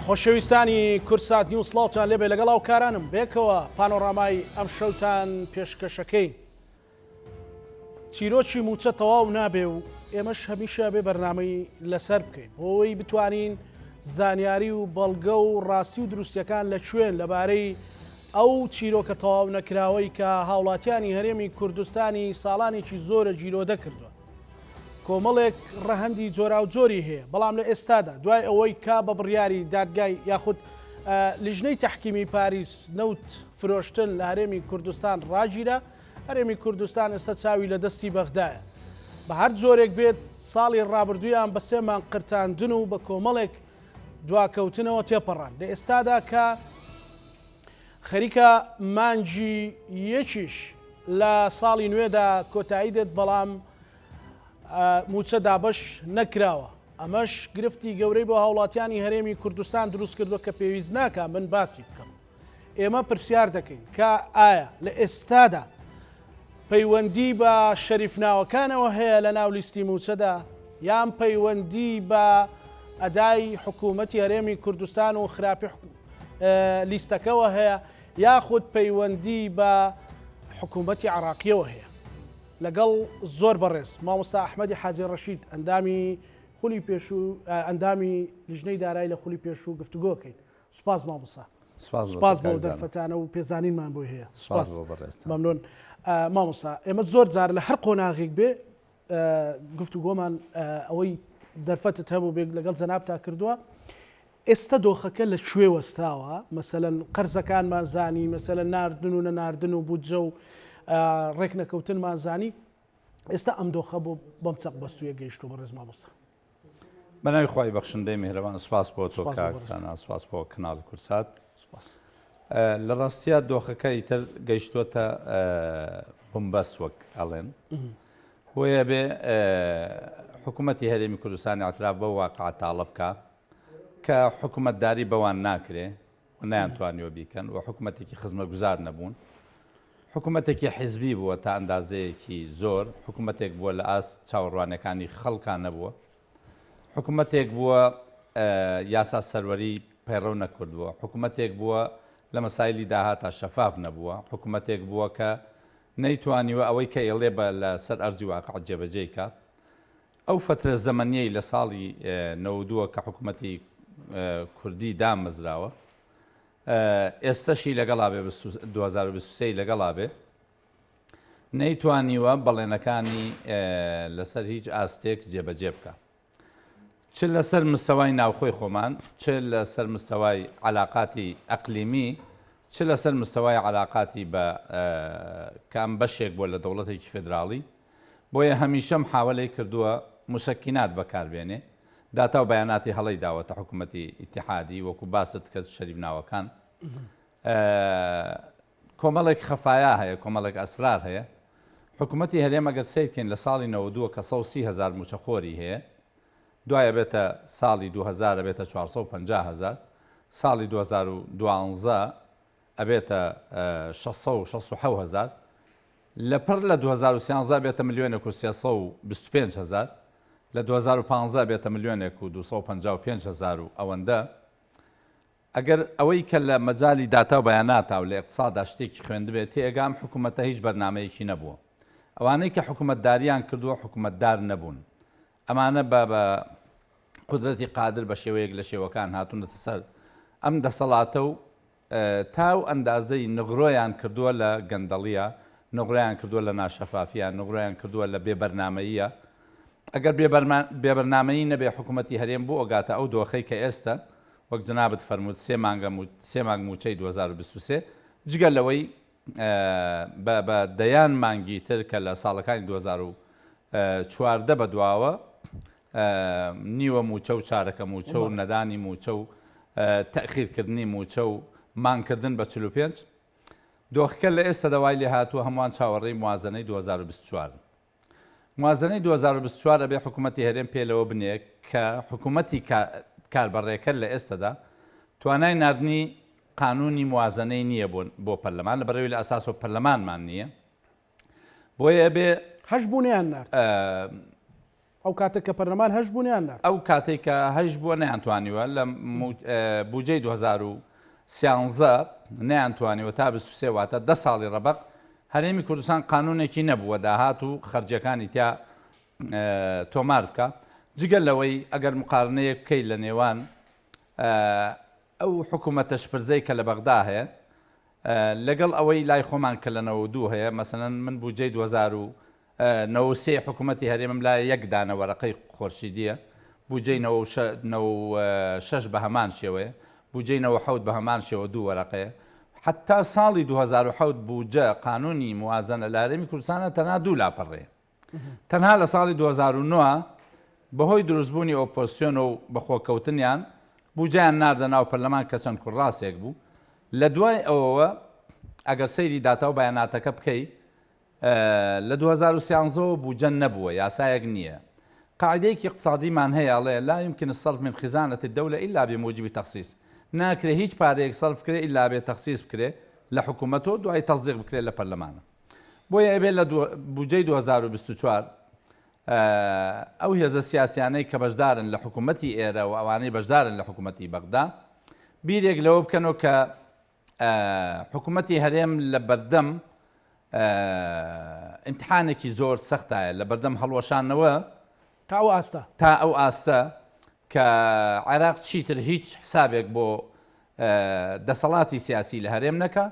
خۆشەویستانی کوردسات نیوز سڵاوتان لێبێ لەگەڵ هاوکارانم بێکەوە پانۆرامای ئەم شەوتان پێشکەشەکەین. چیرۆکی مووچە تەواو نابێ و ئێمەش هەمیشە بێ بەرنامەی لەسەر بکەین بۆ ئەوەی بتوانین زانیاری و بەڵگە و ڕاستی و دروستیەکان لە کوێن لەبارەی ئەو چیرۆکە تەواو نەکراوەی کە هاوڵاتیانی هەرێمی کوردستانی ساڵانێکی زۆرە گیرۆدە کردووە. کۆمەڵێک ڕەهەندی جۆراوجۆری هەیە، بەڵام لە ئێستادا دوای ئەوەی کە بە بڕیاری دادگای یاخود لیژنەی تەحکیمی پاریس نەوت فرۆشتن لە هەرێمی کوردستان ڕاگیرا، هەرێمی کوردستان ئێستا چاوی لە دەستی بەغدایە. بە هەر جۆرێک بێت ساڵی ڕابردوویان بە سێ مانگ قرتاندن و بە کۆمەڵێک دواکەوتنەوە تێپەڕاند. لە ئێستادا کە خەریکە مانگی یەکیش لە ساڵی نوێدا کۆتایی دێت، بەڵام مووچە دابەش نەکراوە. ئەمەش گرفتی گەورەی بۆ هاوڵاتیانی هەرێمی کوردستان دروست کردووە کە پێویست ناکا من باسی بکەم. ئێمە پرسیار دەکەین کە ئایا لە ئێستادا پەیوەندی بە شەریفناوەکانەوە هەیە لە ناو لیستی مووچەدا یان پەیوەندی بە ئەدای حکوومەتی هەرێمی کوردستان و خراپی لیستەکەوە هەیە یاخود پەیوەندی بە حکوومەتی عراقیەوە هەیە لەگەڵ زۆر بەڕێز مامۆستا ئەحمەدی حاجی ڕەشید ئەندامی خولی پێشوو ئەندامی لیژنەی دارایی لە خولی پێشوو گفتوگۆکەین سوپاس مامۆستا سوپاس بۆ دەرفەتانە و پێزانینمان بۆی هەیە سوپاس مەمنون مامۆستا ئێمە زۆر جار لە هەر قۆناغێک بێ گفتوگۆمان ئەوەی دەرفەتت هەبوو بێت لەگەڵ جەنابتا کردووە ئێستا دۆخەکە لە کوێ وەستاوە مەسەلەن قەرزەکانمان زانی مەسەلە ناردن و نەناردن و بودجە و ڕێکنەکەوتنمان زانی ئێستا ئەم دۆخە بۆ بەم چەق بەستویە گەیشتووە بەڕێز مامۆستا. بەناوی خوای بەخشندەی میهرەبان سوپاس بۆ تۆ کاک سانا سوپاس بۆ کەناڵی کوردسات لە ڕاستیا دۆخەکە ئیتر گەیشتووەتە بنبەست وەک ئەڵێن بۆیە بێ حکوومەتی هەرێمی کوردستانی اعتراف بەو واقع تاڵە بکە کە حکوومەتداری بەوان ناکرێ و نەیانتوانیوە بیکەن و حکومەتێکی خزمەتگوزار نەبوون. حکومەتێکی حیزبی بووە تا ئەندازەیەکی زۆر، حکومەتێک بووە لە ئاست چاوەڕوانیەکانی خەڵکا نەبووە، حکومەتێک بووە یاسا سەروەری پەیڕەو نەکردووە، حکومەتێک بووە لە مەسایلی داهاتا شەفاف نەبووە، حکومەتێک بووە کە نەیتوانیوە ئەوەی کە ئیڵێ بە لە سەر ئەرزی واقع جێبەجێی کا. ئەو فەترە زەمەنیەی لە ساڵی نەوەدووە کە حکومەتی کوردی دامەزراوە ئێستەشی لەگەڵا بێ 2023 لەگەڵا بێ نەیتوانیوە بەڵێنەکانی لەسەر هیچ ئاستێک جێبەجێ بکە چ لەسەر مستەوای ناوخۆی خۆمان چ لەسەر مستەوای علاقاتی ئەقلیمی چ لەسەر مستەوای علاقاتی بە کە ئەم بەشێک بووە لە دەوڵەتێکی فێدراڵی بۆیە هەمیشە محاوەلەی کردووە موسەکینات بەکار بێنێ، داتا و بەیاناتی هەڵەی داوەتە حکومەتی ئیتیحادی، وەکو باست کرد شەریف ناوەکان. کۆمەڵێک خەفایا هەیە، کۆمەڵێک ئەسرار هەیە. حکومەتی هەرێم ئەگەر سەیر کەین لە ساڵی 92 کە 130 هەزار مووچەخۆری هەیە، دوای ئەبێتە ساڵی 2000 ئەبێتە 450 هەزار، ساڵی 2012 ئەبێتە 667 هەزار، لە پڕ لە 2013 بێتە ملیۆنێک و 325 هەزار، لە 2015 بێتە ملیۆنێک و 255 هەزار و ئەوەندە. ئەگەر ئەوەی کە لە مەجالی داتا و بەیاناتا و لە ئیقتسادا شتێکی خوێندبێ تێئەگا ئەم حکوومەتە هیچ بەرنامەیەکی نەبووە. ئەوانەی کە حکوومەتداریان کردووە حکوومەتدار نەبوون. ئەمانە بە بە قودرەتی قادر بە شێوەیەک لە شێوەکان هاتوونەتە سەر ئەم دەسەڵاتە و تا ئەو ئەندازەی نغرۆیان کردووە لە گەندەڵییە، نغرۆیان کردووە لە ناشەفافییە، نغرۆیان کردووە لە بێ بەرنامەییە. ئەگەر بێ بەرنامەیی نەبێ حکوومەتی هەرێم بۆ ئەگاتە ئەو دۆخەی کە ئێستە وەک جەنابت فەرمووت سێ مانگە سێ مانگ مووچەی 2023 جگە لەوەی بە بە دەیان مانگی تر کە لە ساڵەکانی 2014 بە دواوە نیوە مووچە و چارەکە مووچە و نەدانی مووچە و تەئخیرکردنی مووچە و مانگکردن بە 45 دۆخەکە لە ئێستادا وای لێهاتووە هەمووان چاوەڕێی موازەنەی 2024 موازەنەی 2024 ئەبێ حکوومەتی هەرێم پێ لەوە بنێ کە حکوومەتی کاربەڕێکەر لە ئێستادا توانای ناردنی قانونی موازەنەی نییە بۆ بۆ پەرلەمان لە بەرەوی لە ئەساسۆ پەرلەمانمان نییە بۆیە ئەبێ هەش بوونیان نارد. ئەو کاتە کە پەرلەمان هەش بوو نەیان نارد. ئەو کاتەی کە هەش بووە نەیانتوانیوە لە بودجەی 2013 نەیانتوانیوە تا 23 واتە 10 ساڵی ڕەبەق هەرێمی کوردستان قانونێکی نەبووە داهات و خەرجیەکانی تیا تۆمار بکە جگە لەوەی ئەگەر مقارنەیەک بکەیت لە نێوان ئەو حکوومەتە شپرزەی کە لە بەغدا هەیە لەگەڵ ئەوەی لای خۆمان کە لە 92 هەیە مەسەلەن من بودجەی 2093 حکوومەتی هەرێمم لایە یەک دانە وەرەقەی خۆرشیدیە بودجەی 96 بە هەمان شێوەیە بودجەی 97 بە هەمان شێوە دوو وەرەقەیە حتا ساڵی 2007 بودجە قانونی موازنە لە هەرێمی کوردستانە تەنها دوو لاپەڕەیە تەنها لە ساڵی 2009 بەهۆی دروستبوونی ئۆپۆزسیۆن و بەخۆکەوتنیان بوجەیان ناردە ناو پەرلەمان کە چەند کوڕاسێک بوو لە دوای ئەوەوە ئەگەر سەیری داتا و بەیاناتەکە بکەی لە 2013 ەوە بوجە نەبووە یاسایەک نییە قاعدەیەکی اقتصادیمان هەیە ئەڵێ لا يمكن الصرف من خزانة الدولة إلا بموجب تخصيص ناکرێ هیچ پارەیەک سەرف بکرێ ئیلا بێ تەخسیس بکرێ لە حکوومەتەوە دوای تەسدیق بکرێ لە پەرلەمانە بۆیە ئەبێ لە بودجەی 2024 ئەو هێزە سیاسیانەی کە بەشدارن لە حکوومەتی ئێرە و ئەوانەی بەشدارن لە حکوومەتی بەغدا بیرێک لەوە بکەنەوە کە حکوومەتی هەرێم لە بەردەم ئیمتحانێکی زۆر سەختایە لە بەردەم هەڵوەشانەوە تا ئەو ئاستە تا ئەو ئاستە کە عێراق چیتر هیچ حسابێک بۆ دەسەڵاتی سیاسی لە هەرێم نەکا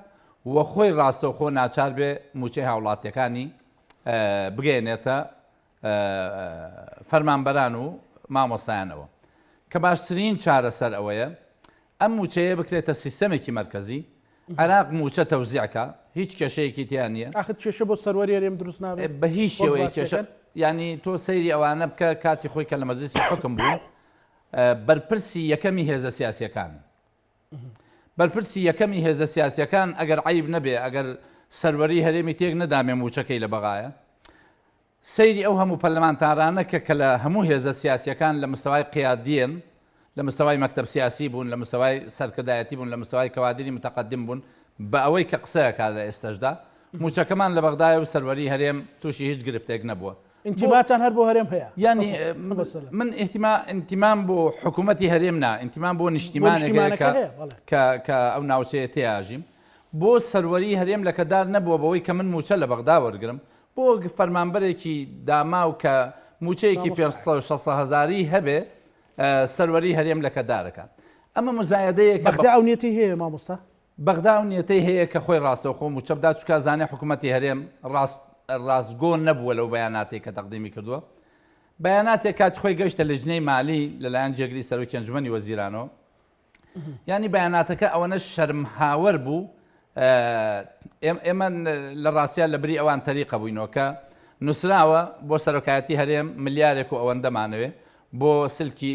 و خۆی ڕاستەوخۆ ناچار بێ مووچەی هاوڵاتیەکانی بگەیەنێتە فەرمانبەران و مامۆستایانەوە کە باشترین چارەسەر ئەوەیە ئەم مووچەیە بکرێتە سیستەمێکی مەرکەزی عێراق مووچە تەوزیع کا هیچ کێشەیەکی تیا نییە. ئاخر کێشە بۆ سەروەری هەرێم دروست نابێت؟ بە هیچ شێوەیەک کێشە یانی تۆ سەیری ئەوانە بکە کاتی خۆی کە لە مەجلیسی حوکم بوون بەرپرسی یەکەمی هێزە سیاسیەکان بەرپرسی یەکەمی هێزە سیاسیەکان ئەگەر عیب نەبێ ئەگەر سەروەری هەرێمی تێک نەدامێ مووچەکەی لە بەغایە سەیری ئەو هەموو پەرلەمانتارانە کە کە لە هەموو هێزە سیاسیەکان لە مستەوای قیادیەن، لە مستەوای مەکتەب سیاسی بوون، لە مستەوای سەرکردایەتی بوون، لە مستەوای کەوادری متەقەدم بوون، بە ئەوەی کە قسە ئەکا لە ئێستەشدا، مووچەکەمان لە بەغدایە و سەروەری هەرێم تووشی هیچ گرفتێک نەبووە. بۆ ئینتیماتان هەر بۆ هەرێم هەیە؟ یانی من ئیهتیما ئینتیمام بۆ حکوومەتی هەرێم نا، ئینتیمام بۆ بۆ نیشتیمانێک هەیە نیشتیمانەکە کە هەیە، بەڵێ. کە کە ئەو ناوچەیە تێیاژیم. بۆ سەروەری هەرێم لەکەدار نەبووە بەوەی کە من مووچە لە بەغدا وەرگرم، بۆ فەرمانبەرێکی داماو کە مووچەیەکی 500 600 هەزاری هەبێ سەروەری هەرێم لەکەدارەکە ئەمە مزایدەیەکە. بەغدا ئەو نیەتەی هەیە مامۆستا؟ بەغدا ئەو نیەتەی هەیە کە خۆی ڕاستەوخۆ مووچە بدات چونکە ئەزانێ حکوومەتی هەرێم ڕاست ڕاستگۆ نەبووە لەو بەیاناتەی کە تەقدیمی کردووە. بەیاناتێک کاتی خۆی گەیشتە لیژنەی مالی لەلایەن جێگری سەرۆکی ئەنجومەنی وەزیرانەوە. یانی بەیاناتەکە ئەوەنە شەرمهاوەر بوو ئێمە لە ڕاستیا لە بری ئەوان تەریقە بووینەوە کە نووسراوە بۆ سەرۆکایەتی هەرێم ملیارێک و ئەوەندەمانەوێ بۆ سلکی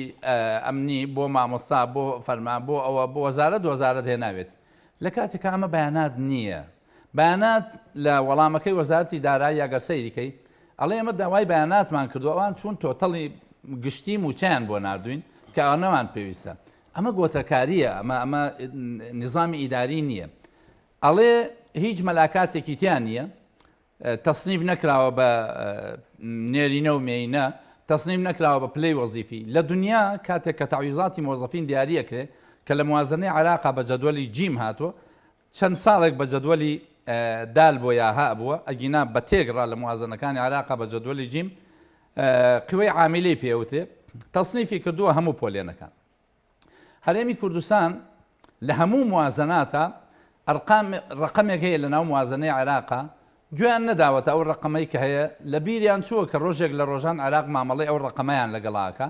ئەمنی بۆ مامۆستا بۆ فەرمان بۆ ئەوە بۆ وەزارەت وەزارەت هێناوێت لە کاتێکا ئەمە بەیانات نییە بەیانات لە وەڵامەکەی وەزارەتی دارایی ئەگەر سەیری کەی ئەڵێ ئێمە داوای بەیاناتمان کردووە ئەوان چوون تۆتەڵی گشتی مووچەیان بۆ ناردووین کە ئەوانەمان پێویستە ئەمە گۆتەکارییە ئەمە ئەمە نظامی ئیداری نییە ئەڵێ هیچ مەلاکاتێکی تیا نییە تەسنیف نەکراوە بە نێرینە و مێینە تەسنیف نەکراوە بە پلەی وەزیفی لە دنیا کاتێک کە تەعویزاتی مۆزەفین دیاری ئەکرێ کە لە موازنەی عێراقا بە جەدوەلی جیم هاتووە چەند ساڵێک بە جەدوەلی دال بۆ یا هاء بووە، ئەگینا بە تێکڕا لە موازەنەکانی عێراقا بە جەدوەلی جیم قوەی عامیلەی پێ ئەوترێ، تەسنیفی کردووە هەموو پۆلێنەکان. هەرێمی کوردستان لە هەموو موازەناتا ئەرقام ڕەقەمێک هەیە لە ناو موازەنەی عێراقا گوێیان نەداوەتە ئەو ڕەقەمەی کە هەیە، لە بیریان چووە کە ڕۆژێک لە ڕۆژان عێراق مامەڵەی ئەو ڕەقەمەیان لەگەڵا ئەکا،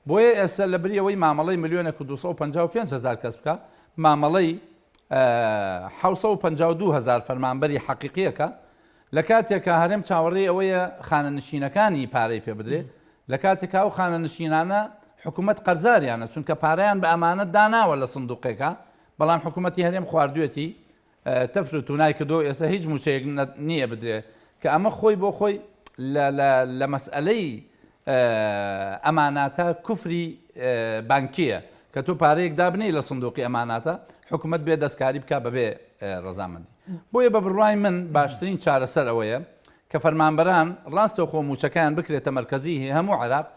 بۆیە ئێستا لە بری ئەوەی مامەڵەی ملیۆنێک و 255 هەزار کەس بکا، مامەڵەی 752 هەزار فەرمانبەری حەقیقییەکە، لە کاتێکا هەرێم چاوەڕێی ئەوەیە خانەنشینەکانی پارەی پێ بدرێ، لە کاتێکا ئەو خانەنشینانە حکوومەت قەرزاریانە، چونکە پارەیان بە ئەمانەت داناوە لە سندووقێکا، بەڵام حکوومەتی هەرێم خواردوێتی تەفر و تونای کردووە و ئێستا هیچ مووچەیەک نییە بدرێ کە ئەمە خۆی بۆ خۆی لە لە لە مەسئەلەی ئەماناتە کوفری بانکییە کە تۆ پارەیەک دابنێی لە سندوقی ئەماناتە حکوومەت بێ دەستکاری بکا بەبێ ڕەزامەندی بۆیە بە بڕوای من باشترین چارەسەر ئەوەیە کە فەرمانبەران ڕاستەوخۆ مووچەکەیان بکرێتە مەرکەزی هەموو عێراق.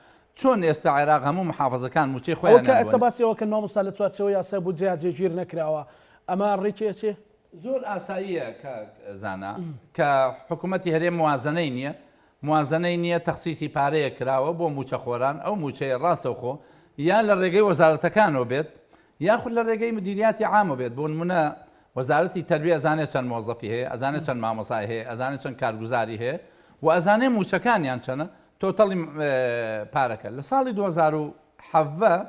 چۆن ئێستا عێراق هەموو محافزەکان مووچەی ئەوە خۆیانیان کە ئێستا بۆ باسی ئەوە کەن مامۆستا لە چوارچێوەی یاسای بودجەیا جێگیر نەکراوە ئەمە ڕێکی ئەچێ؟ زۆر ئاساییە کاک زانا کە حکوومەتی هەرێم موازنەی نییە، موازنەی نییە تەخسیسی پارەیەک کراوە بۆ مووچەخۆران ئەو مووچەیە ڕاستەوخۆ یا لە ڕێگەی وەزارەتەکانەوە بێت یاخود لە ڕێگەی مدیریاتی عامەوە بێت بۆ نموونە وەزارەتی تەربیە ئەزانێت چەند مۆزەفی هەیە ئەزانێت چەند مامۆسای هەیە ئەزانێت چەند کارگوزاری هەیە و ئەزانێت مووچەکانیان چەنە total ی پارەکە لە ساڵی 2017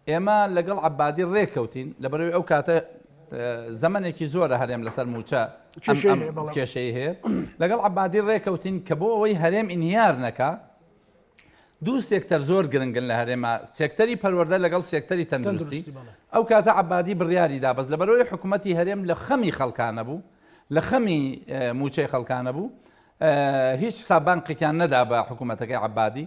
ئێمە لەگەڵ عەبادی ڕێککەوتین لەبەرەوەی ئەو کاتە زەمەنێکی زۆرە هەرێم لەسەر مووچە کێشەی هەیە لەگەڵ عەبادی ڕێکەوتین کە بۆ ئەوەی هەرێم ئینهیار نەکا دوو سێکتەر زۆر گرنگن لە هەرێما سێکتەری پەروەردە لەگەڵ سێکتەری تەندروستی ئەو کاتە عەبادی بڕیاری دا بەس لەبەرەوەی حکوومەتی هەرێم لە خەمی خەڵکانە بوو لە خەمی مووچەی خەڵکانە بوو هیچ حساب بانقێکیان نەدا بە حکوومەتەکەی عەبادی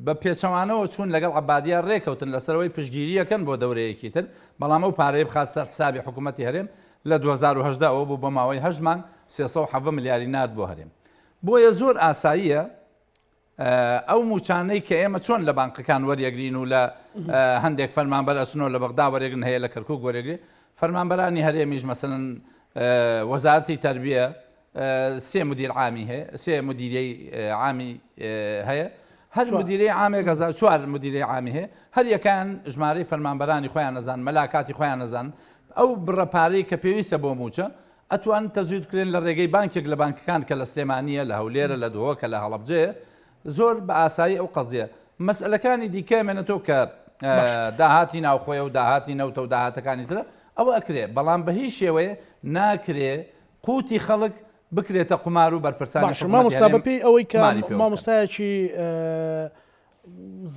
بە پێچەوانەوە چوون لەگەڵ عەبادیا ڕێکەوتن لەسەرەوەی پشتگیریەکەن بۆ دەورەیەکی تر بەڵام ئەو پارەیە بخات سەر حسابی حکوومەتی هەرێم لە 2010 ەوە بوو بۆ ماوەی هەشت مانگ 317 ملیاری نارد بۆ هەرێم بۆیە زۆر ئاساییە ئەو موچانەی کە ئێمە چۆن لە بانقەکان وەریەگرین و لە هەندێک فەرمانبەر ئەچنەوە لە بەغدا وەرێگرن هەیە لە کەرکک وەرێگرێ فەرمانبەرانی هەرێمیش مەسەن وەزارەتی تربیە سێ مدیر عامی هەیە سێ مدیرەی عامی هەیە هەر مدیرەی عامێک هەزار چوار مدیرەی عامی هەیە هەر یەکان ژمارەی فەرمانبەرانی خۆیان نەزان مەلاکاتی خۆیان نەزان ئەو بڕە پارەی کە پێویستە بۆ موچە ئەتوانن تەزویر بکرێن لە ڕێگەی بانکێک لە بانکەکان کە لە سلێمانییە، لە هەولێرە، لە دهۆکە، لە هەڵەبجەیە، زۆر بە ئاسایی ئەو قەزیە. مەسئەلەکانی دیکە ئەمێنێتەوە کە داهاتی ناوخۆیە و داهاتی نەوتە و داهاتەکانی ترە، ئەوە ئەکرێ، بەڵام بە هیچ شێوەیە ناکرێ قوتی خەڵک بکرێتە قومار و بەرپرسانی باشە حکومەتی مامۆستا هەرێم بەپێی ئەوەی کە قوماری پێوە بکەن. مامۆستایەکی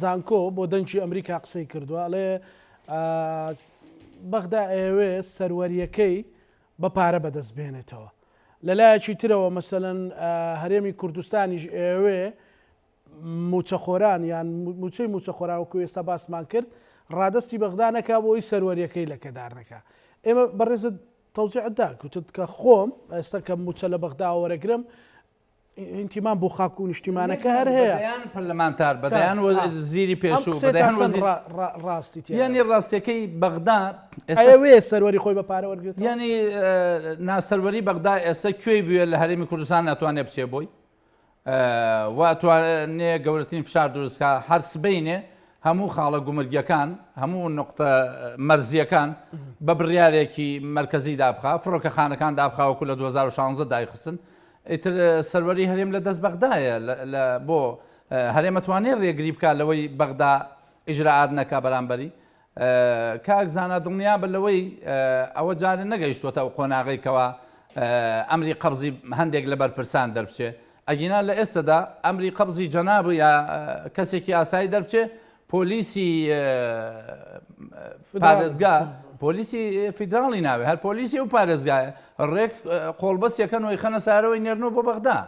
زانکۆ بۆ دەنگی ئەمریکا قسەی کردووە ئەڵێ بەغدا ئەیەوێ سەروەرییەکەی بە پارە بەدەست بهێنێتەوە. لە لایەکی ترەوە مەسەلەن هەرێمی کوردستانیش ئەیەوێ مووچەخۆران یان مووچەی مووچەخۆران وەکو ئێستا باسمان کرد ڕادەستی بەغدا نەکا بۆ ئەوەی سەروەرییەکەی لەکەدار نەکا. ئێمە بەڕێزت تەوزیعت دا گوتت کە خۆم ئێستا کە مووچە لە بەغداوە وەرەگرم ئینتیمان بۆ خاک و نیشتیمانەکە هەر هەیە. بەدەیان پەرلەمانتار، بەدەیان وەزیری پێشوو، بەدەیان وەزیر. ڕاستی تیایە؟ یانی ڕاستیەکەی بەغدا ئێستا ئەیەوێ سەروەری خۆی بە پارە وەرگرێتەوە؟ یانی ناسەروەری بەغدا ئێستا کوێی بوێ لە هەرێمی کوردستان ناتوانێ بچێ بۆی و ئەتوانێ گەورەترین فشار دروست کا هەر سبەینێ هەموو خاڵە گومرگیەکان هەموو نقطە مەرزیەکان بە بڕیارێکی مەرکەزی دابخا فڕۆکەخانەکان دابخا وەکو لە 2016 دایخستن ئیتر سەروەری هەرێم لە دەست بەغدایە لە بۆ هەرێم ئەتوانێ ڕێگری بکات لەوەی بەغدا ئیجرائات نەکا بەرامبەری کاک زانا دڵنیابە لەوەی ئەوە جارێ نەگەیشتوەتە ئەو قۆناغەی کەوا ئەمری قەبزی هەندێک لە بەرپرسان دەربچێ ئەگینا لە ئێستەدا ئەمری قەبزی جەناب یا کەسێکی ئاسایی دەربچێ پۆلیسی پارێزگا پۆلیسی فیدراڵی ناوێ هەر پۆلیسی ئەو پارێزگایە ڕێک قۆڵبەستیەکەن و ئەیخەنە سارەوەی نێرنەوە بۆ بەغدا